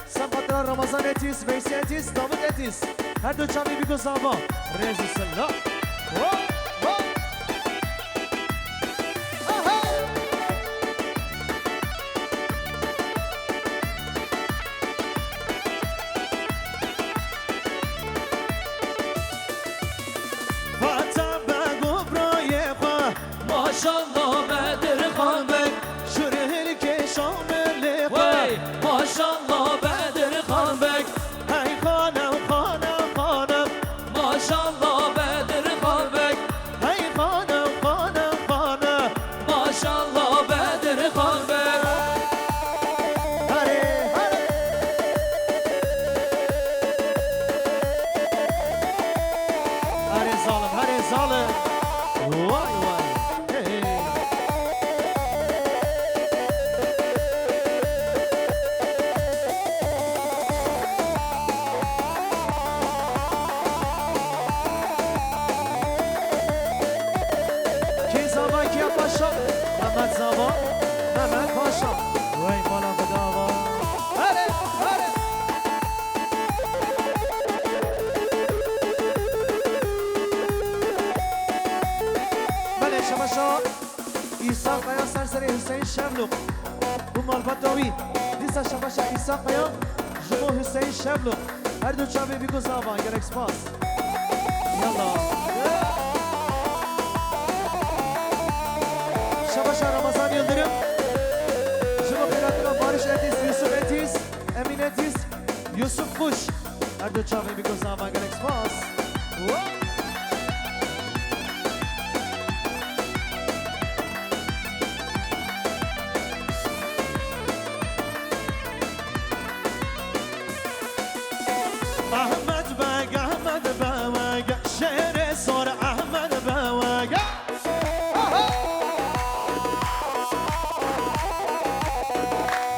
Seqet ra, Ramazan Etiz, Veysi Etiz, Davut Etiz. Her du çavê bîko zava, rêz û sila. Aha! Fata Beg û birayê xwe. Maşallah Bedirxan Beg. Şirhilkê Şamilê xwe. Wey, maşallah Bedirxan Beg. Hey xanem, xanem, xanem. Maşallah Bedirxan Beg. Hey xanem, xanem, xanem. Maşallah Bedirxan Beg. Herê, herê. Herê zalim, herê zalim. Vay vay. Hey, hey. Kê zava, kê paşa? Mehmet Zava, Mehmet Paşa. Wey mala xwe dava. Here, here. Belê şabaşa. Îsa Kaya ser serê Hüseyin Şevluk û malbata wî. Dîsa şabaşa Îsa Kaya ji bo Hüseyin Şevluk. Her du çavê bîko zava, gelek spas. Yallah. Şabaşa Ramazan Yıldırım. Ji bo xêrhatina Barış Etiz, Yusuf Etiz, Emin Etiz, Yusuf Kuş. Her du çavê bîko zava, gelek spas. Wo! Ahmet Beg, Ahmet Bewege, şêrê sor Ahmet Bewege.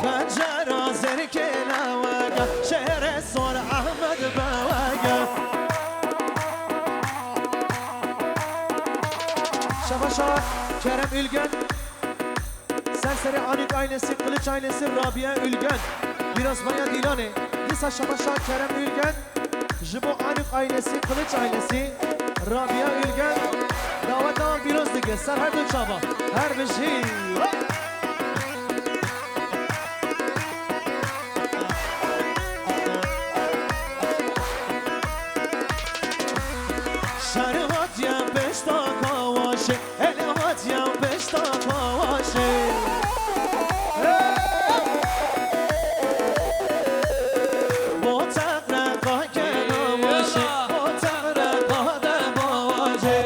Pencera zerkê lewege, şêrê sor Ahmet Bewege. Şabaşa Kerem Ülgen, ser serê Anîk ailesi, Kılıç ailesi, Rabia Ülgen, Birazmaya Dîlanê. Dîsa şabaşa Kerem Ülgen, Ji bo Anuk ailesî, Kılıç ailesî, Rabia Ülgen daweta wan pîroz dike ser her du çava. Her bijî. Şervat ya pêşta kawaşê. Elê hatiya pêşta pawaşê. Bo teqreqa kena waşê, bo teqreqa de bawaşê.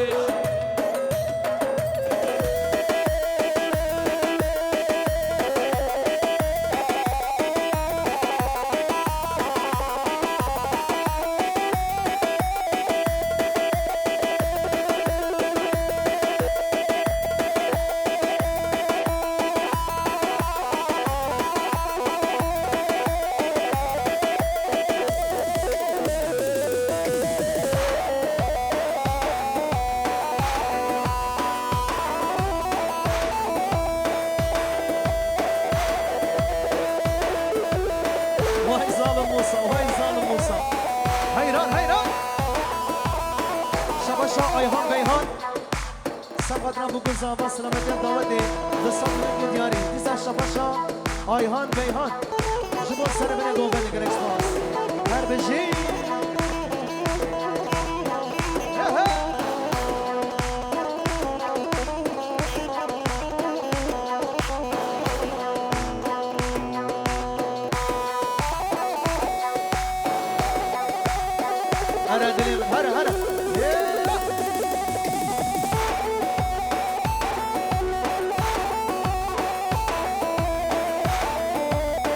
Vay zalim Musa, vay zalim Musa. Heyran, heyran. Şabaşa Ayhan Beyhan. Saqatran bû ku zava silametiya dawetê di sed rengê diyarî. Dîsa şabaşa Ayhan Beyhan. Ji bo serevine dove digerek spas. Her bijî. He he. Here dilê min, here, here.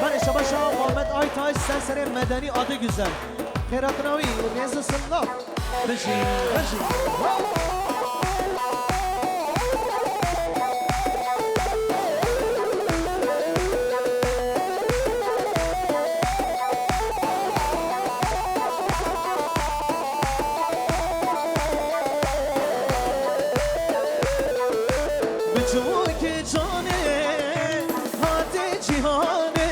Belê, şabaşa Muhammed Aytaş, ser serê Medenî Adigüzel. Xêratina wî, rêz û silav. Bijî, bijî. Biçûkê canê hatê cîhanê.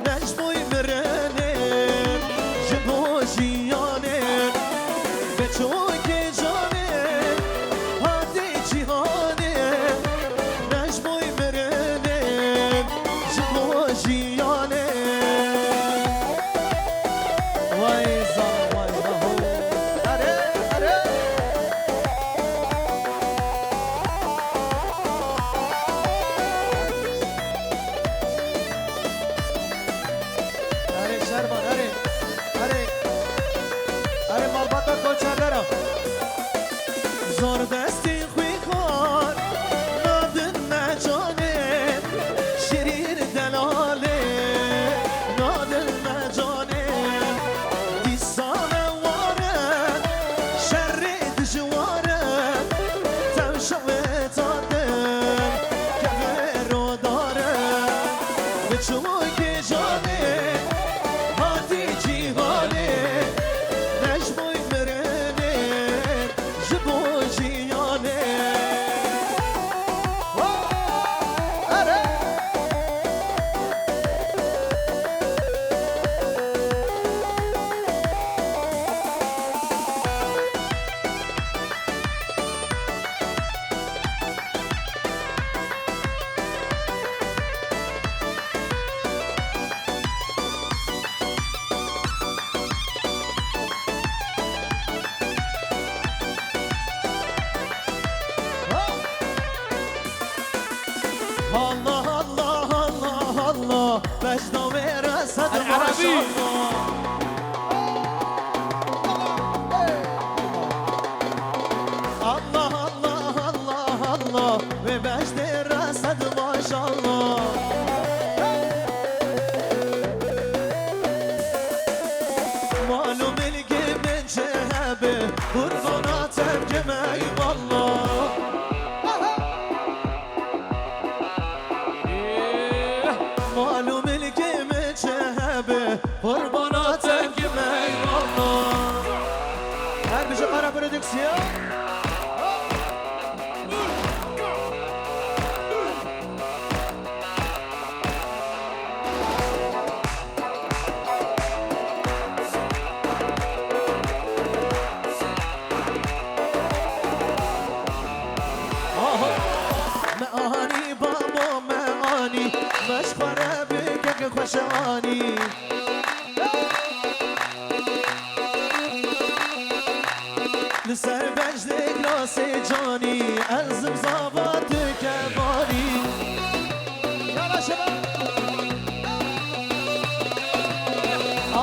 Ne ji bo mirinê, ji bo jiyanê. Biçûkê canê hatê cîhanê. Ne ji bo mirinê, ji bo jiyanê. Vay zan, vay zan. Are, are. Erê Şervan, erê, erê, erê malbata Koçerlera. Zor destê xwe xwar, nadin me canê, şirîn delalê, nadin me canê. Dîsa ne ware, şerê dijware, tewşa wê tatin, kevê rodare. Biçûkê canê hatî cîhanê, ne ji bo mirinê, ji bo jiyanê. Ho! Erê! Allah, Allah, Allah, Allah, bejna wê re sed maşallah. Allah, Allah, Allah, Allah, wê beştê re sed maşallah. Mal û milkê min çi hebe, qurbana tevgim eyvallah. Mal û milkê min çi hebe, qurbana tevgim eyvallah. Her bijî Kara Prodüksiyon. Li ser beşdê gilasê canî, ez zim zava tu kevanî. Yavaş yavaş.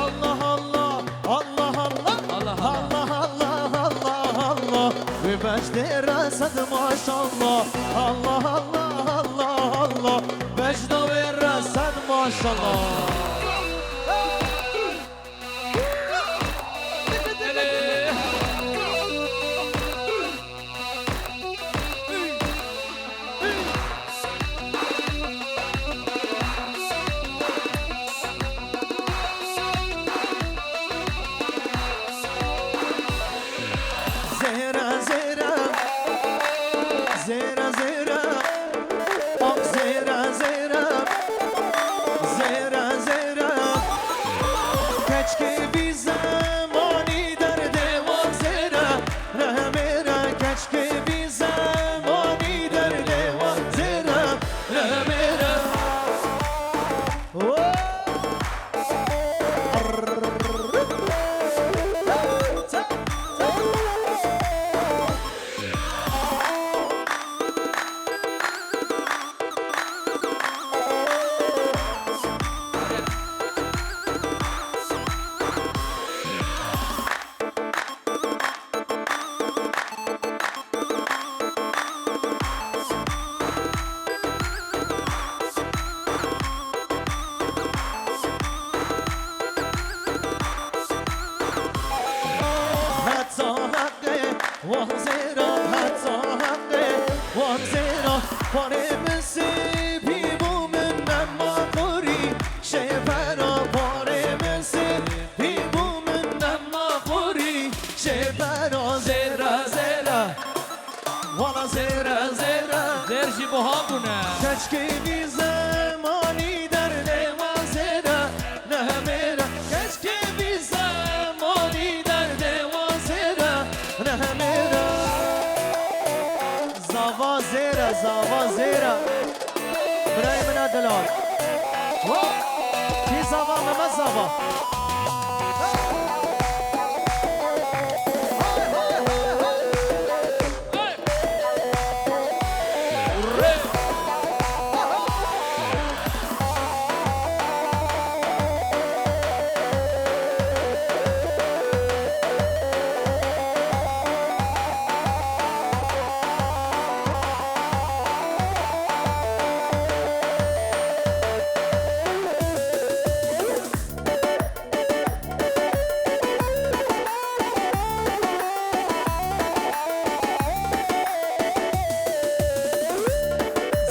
Allah Allah, Allah Allah, Allah Allah, Allah Allah, Allah Allah. Wê beşdê re sed maşallah. Allah Allah, Allah Allah. Beşda wê re sed maşallah. Zêre, zêre, zêre, zêre, ah, zêre, zêre, zêre, zêre. Keçkê vî zemanî derdê wan zêre, rehmê re keçkê vî zemanî derdê wan zêre, rehmê re. Heta heqê wan zêra, heta heqê wan zêra. Parê min sipî bû min nema xurî, şêvera parê min sipî bû min nema xurî, şêvera zêra zêra. Wala zêre, zêre. Zêr jî buha bûne. Keçkê vî zemanî derdê wan zêre, nehmêre. Keçkê vî zemanî derdê wan zêre, nehmêre. Zava zêre, zava zêre. Birayê min a delal. Hop! Kî zava, Mehmet zava.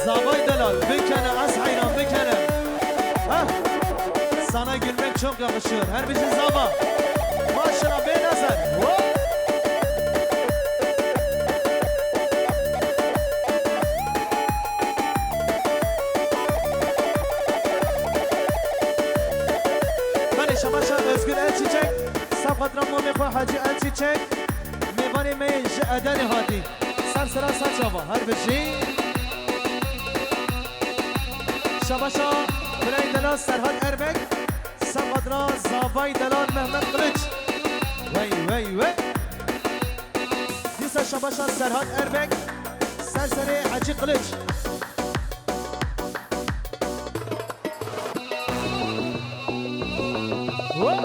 Zavay delal, bikene, ez heyran, bikene. Hah. Sana gülmek çok yakışıyor. Her bizi zava. Maşallah, bê nazar. Woo! Belê, şabaşa Özgür Elçiçek, sefqatra momê xwe Hacı Elçiçek, mêvanê me yê ji Edenê hatî. Ser sera ser çava, her bijî. Şabaşa birayê delal Serhat Erbek, sefqatra zavay delal Mehmet Kılıç. Wey, wey, wey. Dîsa şabaşa Serhat Erbek, ser serê Hacı Kılıç. Hop!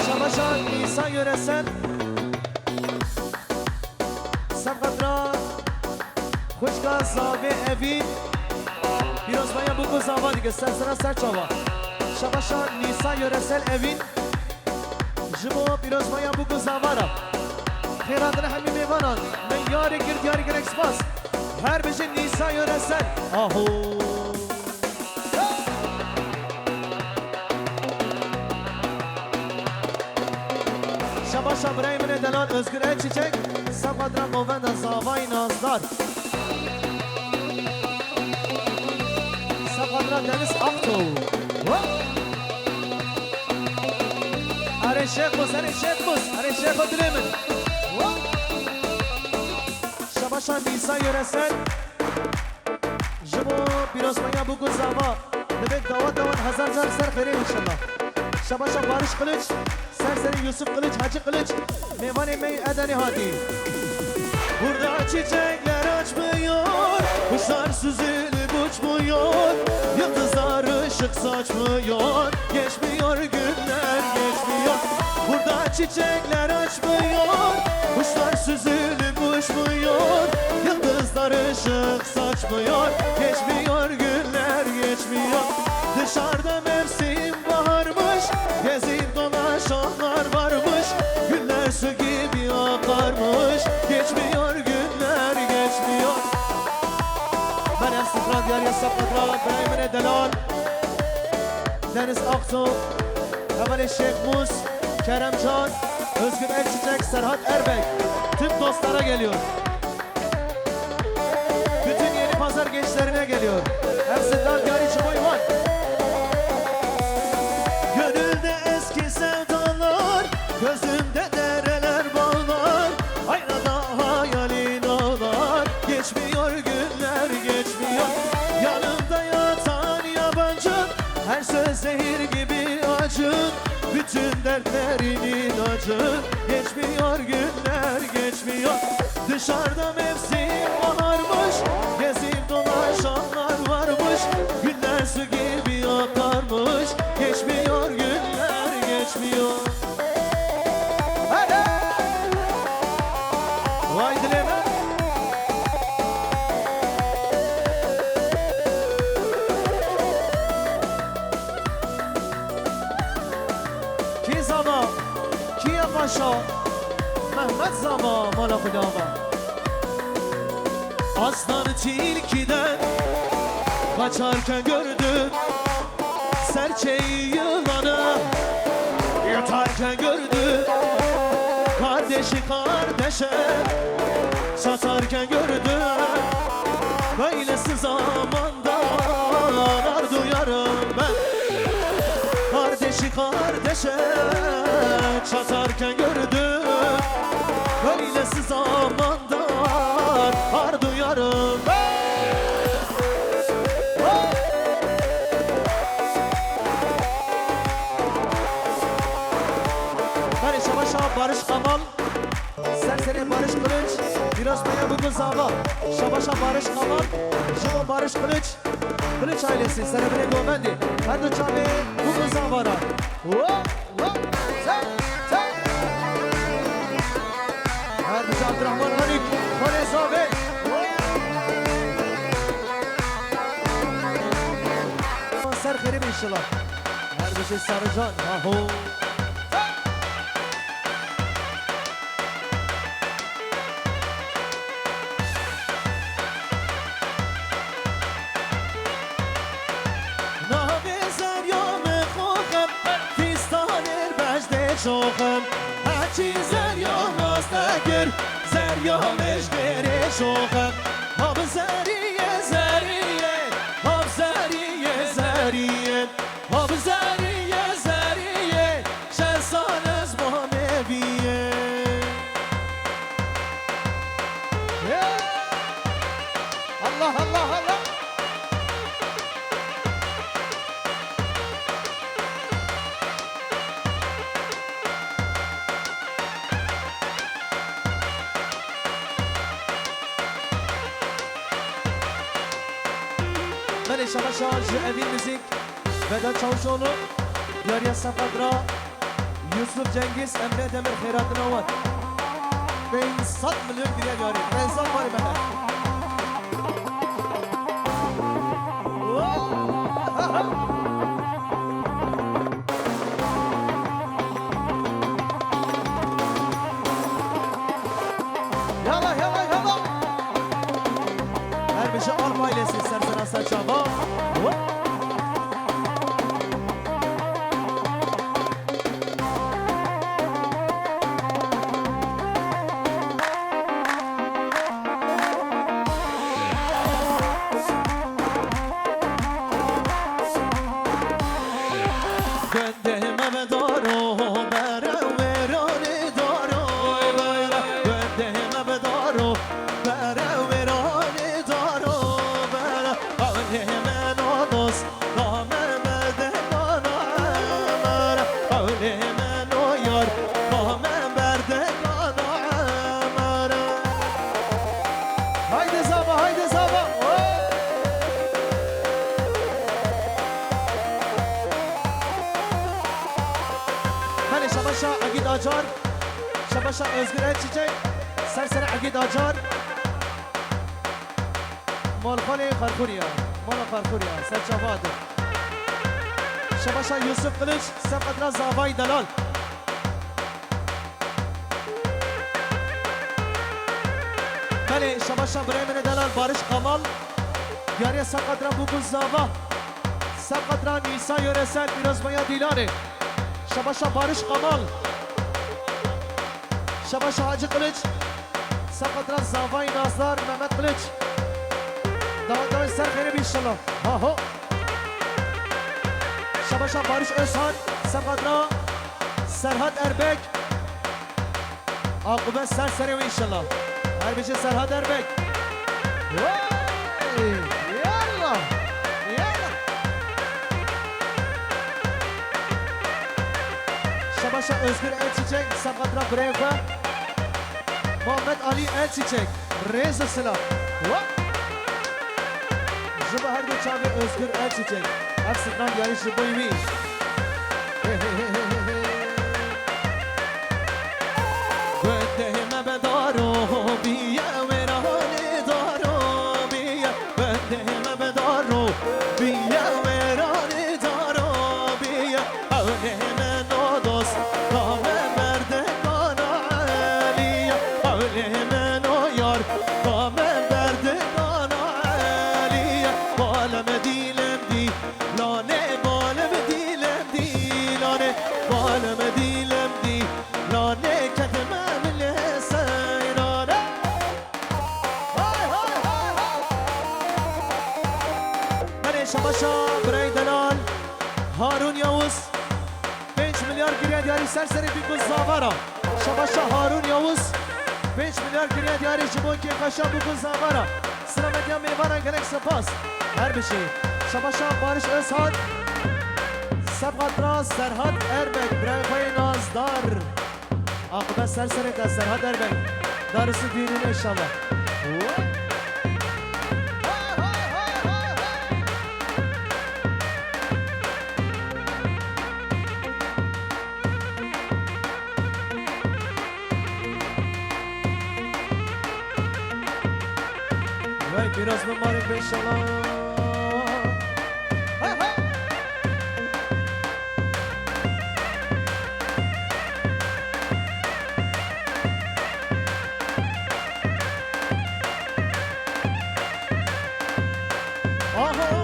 Şabaşa Nîsa Yöresel. Sefqatra xwişka zavê Evîn. Pîrozbaya bûk û zava dike, ser sera ser çava. Şabaşa Nîsa Yöresel Evîn. Ji bo pîrozbaya bûk û zava re. Xêrandina hemî mêvanan. Me yarê kir, diyarê gelek spas. Her bijî Nîsa Yöresel. Aho. Şabaşa birayê min ê delal Özgür Elçiçek, sefqatra govenda zavayî Nazdar. Sefqatra Deniz Akto. Hop! Erê Şêxmuz, erê Şêxmuz, erê Şêxo dilê min. Hop! Şabaşa Nîsa Yöresel. Ji bo pîrozbaya bûk û zava. Divê daweta wan hezar car ser xêrê înşallah. Şabaşa Barış Kılıç, ser serê Yusuf Kılıç, Hacı Kılıç, mêvanê me yê Edenê hatî. Burada çiçekler açmıyor, kuşlar süzülüp uçmuyor, yıldızlar ışık saçmıyor, geçmiyor günler, geçmiyor. Burada çiçekler açmıyor, kuşlar süzülüp uçmuyor, yıldızlar ışık saçmıyor, geçmiyor günler, geçmiyor. Dışarıda mevsim baharmış, gezip dolaşanlar varmış, güller su gibi akarmış, geçmiyor günler, geçmiyor. Ben ev sifra diyarê Sefetra, birayê min ê delal, Deniz Aktu, hevalê Şêx Mûs, Kerem Can, Özgür Erçiçek, Serhat Erbek, tüm dostlara geliyor. Bütün Yeni Pazar gençlerine geliyor. Ev sifra diyarê ji bo wan. Gönülde eski sevdalar, gözümde dereler bağlar, aynada hayalin ağlar. Geçmiyor günler, geçmiyor. Yanımda yatan yabancın, her söz zehir gibi acın, bütün dertlerin ilacın. Geçmiyor günler, geçmiyor. Dışarıda mevsim baharmış, gezip dolaşanlar varmış, güller su gibi akarmış, geçmiyor günler, geçmiyor. Hey, hey! Vay dilê me. Kî zava, kî ye paşa? Mehmet zava, mala xwe dava. Aslan tilkiden kaçarken gördüm, serçeyi yılanı yutarken gördüm, kardeşi kardeşe çatarken gördüm. Böylesi zaman Nar duyarım ben. Kardeşi kardeşe çatarken gördüm. Böylesi zamanda har duyarım ben. Kardeşe başa Barış Kamal. Ser serê Barış Kılıç, pîroz bêne bûk zava. Şabaşa Barış Kamal, ji bo Barış Kılıç, Kılıç ailesi, serebilê govendê. Her du çavê bûk zava ra. Wo, wo, ser, ser. Her du Abdurrahman Hanik, xolê zavê. Ser xêrê be inşallah. Her du jê Sarıcan, ha ho. Navê zerya min xoxem, fîstanên bejdê şoxem. Heçî zerya nas te kir, zerya min ji xêrê şoxem. Ha bi zeriyê zeriyê, ha bi zeriyê zeriyê. Ha bi zeriyê zeriyê, şesan ez bo me biyê. Allah, Allah, Allah. Belê şabaşa ji Evîn Müzik. Vedat Çavuşoğlu, diyariya Sefadra, Yusuf Cengiz, Emre Demir, xêratina wan. Pênc sed milyon giriya diyarê. Pênc sed barê me. Yala, yala, yala. Her bije Alp ailesi ser sera ser çava. Hop. Gundê me bi daro bere wêranê daro bere. Gundê me bi daro bere wêranê daro bere. Gundê me nados, name Ê meno yar, ka me berde kana emara. Haydi zava, haydi zava. Belê, şabaşa Egîd Acar, şabaşa Özgür Elçiçek, ser serê Egîd Acar. Malxalê Xarxuriya, mala Xarxuriya, serçava de. Şabaşa Yusuf Kılıç, seqedra Zavay Delal. Belê, şabaşa birayê min ê delal Barış Kamal. Diyariya seqedra Bûk û Zava. Seqedra Nîsa Yöresel, pîrozbaya Dîlanê. Şabaşa Barış Kamal. Şabaşa Hacı Kılıç. Seqedra Zavay Nazdar Mehmet Kılıç. Dawa dawa ser xêrê bî inşallah. Ha ho. Şabaşa Barış Özhan. Seqedra Serhat Erbek. Aqûbet ser serê wî inşallah. Her bijî Serhat Erbek. Wey! Yallah! Yallah! Şabaşa Özgür Elçiçek, seqedra birayê xwe. Muhammed Ali Elçiçek, rêz û silav. Wa! Ji bo her du çavê Özgür Elçiçek. Ev stran diyarî ji bo wî. Gundê me bi daro bîye, wêranê daro bîye. Gundê me bi daro bîye, wêranê daro bîye. Hewlê min o dost, ka me berde kana Elî ye. Hewlê min o yar, ka me berde kana Elî ye. Balım dilim dîlanê, balım dilim dîlanê, balım dilim dîlanê, ketime min lê seyranê. Hay, hay, hay, hay. Belê şabaşa birayê delal Harun Yavuz. Pênc milyar giriya diyarî ser serê Bîk û Zava ra. Şabaşa Harun Yavuz. Pênc milyar giriya diyarî ji bo kêfxweşa Bûk û Zava ra. Selamet ya mêvanan, gelek spas. Her bijî. Şabaşa Barış Özhan. Sebqat ra Serhat Erbek. Birayê xwe yê nazdar. Aqibet ser serê te Serhat Erbek. Darüstü düğününe inşallah. Vay, biraz mı marik be inşallah. Aho,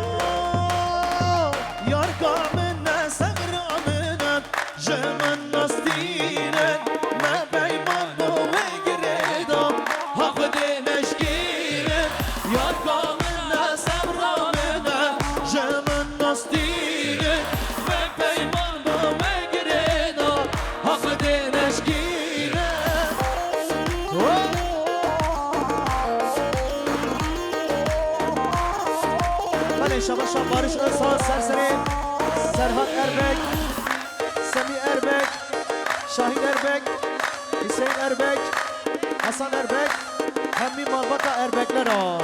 yarka min e, segra min e, ji min nastîne, me peyman bo wê girê da, ha Xwedê neşkîne. Yarka min e, segra min e, ji min nastîne, me peyman bo wê girê da, ha Xwedê neşkîne. Belê, şabaşa Barış Özhan, ser serê Serhat Erbek, Semî Erbek, Şahin Erbek, Hüseyin Erbek, Hasan Erbek, hemî malbata Erbekler a.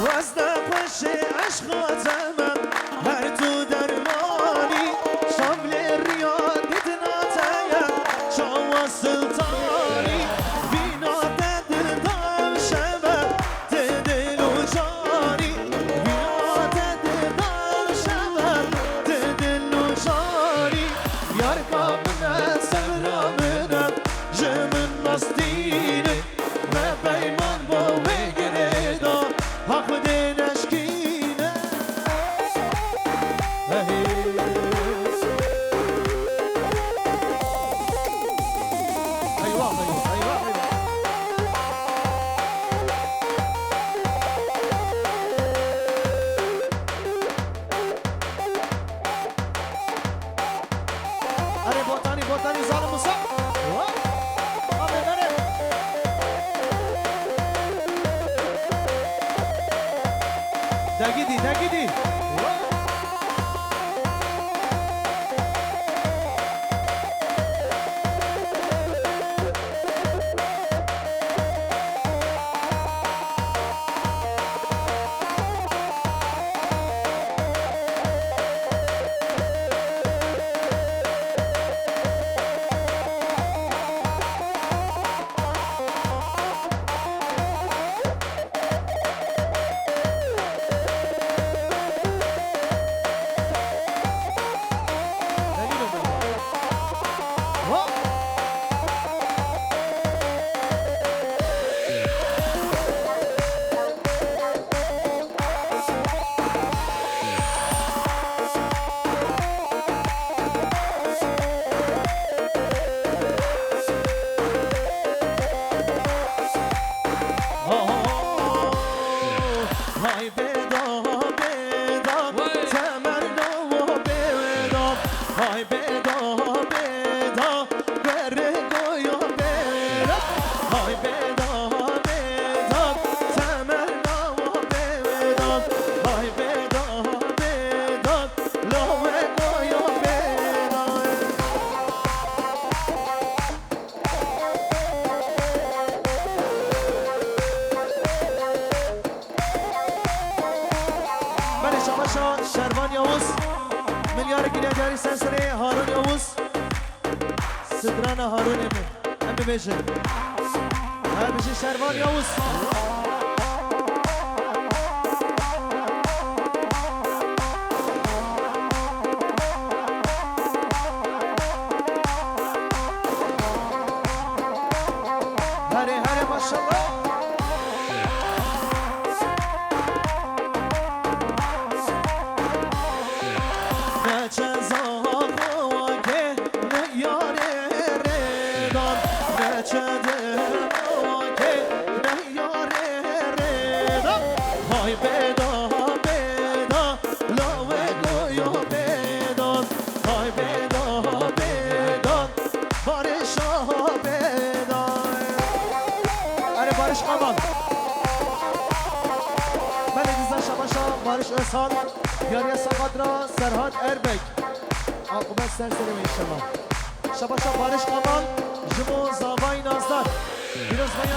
Wezne xweşê eşqa te me, her tu dermanî, şavlê riya didina te ye, çawa siltanî, vîna te dil da ev şeve, tu dil û canî, vîna te dil da ev şeve, tu dil û canî, yarka min e, sevra min e, ji min nastîne. Me peyman bo wê girê da, ha Xwedê neşkîne. Ehê. Eyvah, eyvah, eyvah, eyvah. Erê botanî, botanî zalim Musa. Hop. Amê Tekî dî, tekî dî. Hay bêda, bêda, Wey! Temerno bêda. Hay bêda, bêda, Berê goya bêda. Hay bêda, bêda, Temerno bêda. Hay bêda, bêda, Lawê goya bêda. Belê, şabaşa Şervan Yavuz. Milyarek yine değerli sensörü Harun Yavuz. Strana Harunê min. Em bibêjin. Her bijî Şervan Yavuz. Herê, herê, maşallah. Neçe zaxo ke ne yarê rêdan, neçe dema ke ne yarê rêdan. Hay bêda, bêda, lawê goya bêdan. Hay bêda, bêda, Barış Ahabêda. Erê Barış Kamal. Belê dizan şabaşa Barış Özhan. Diyariya Sakatra Serhat Erbek. Akubet ser serê wê inşallah. Şabaşa Barış Kamal. Ji bo zavayî Nazdar. Pîrozbahî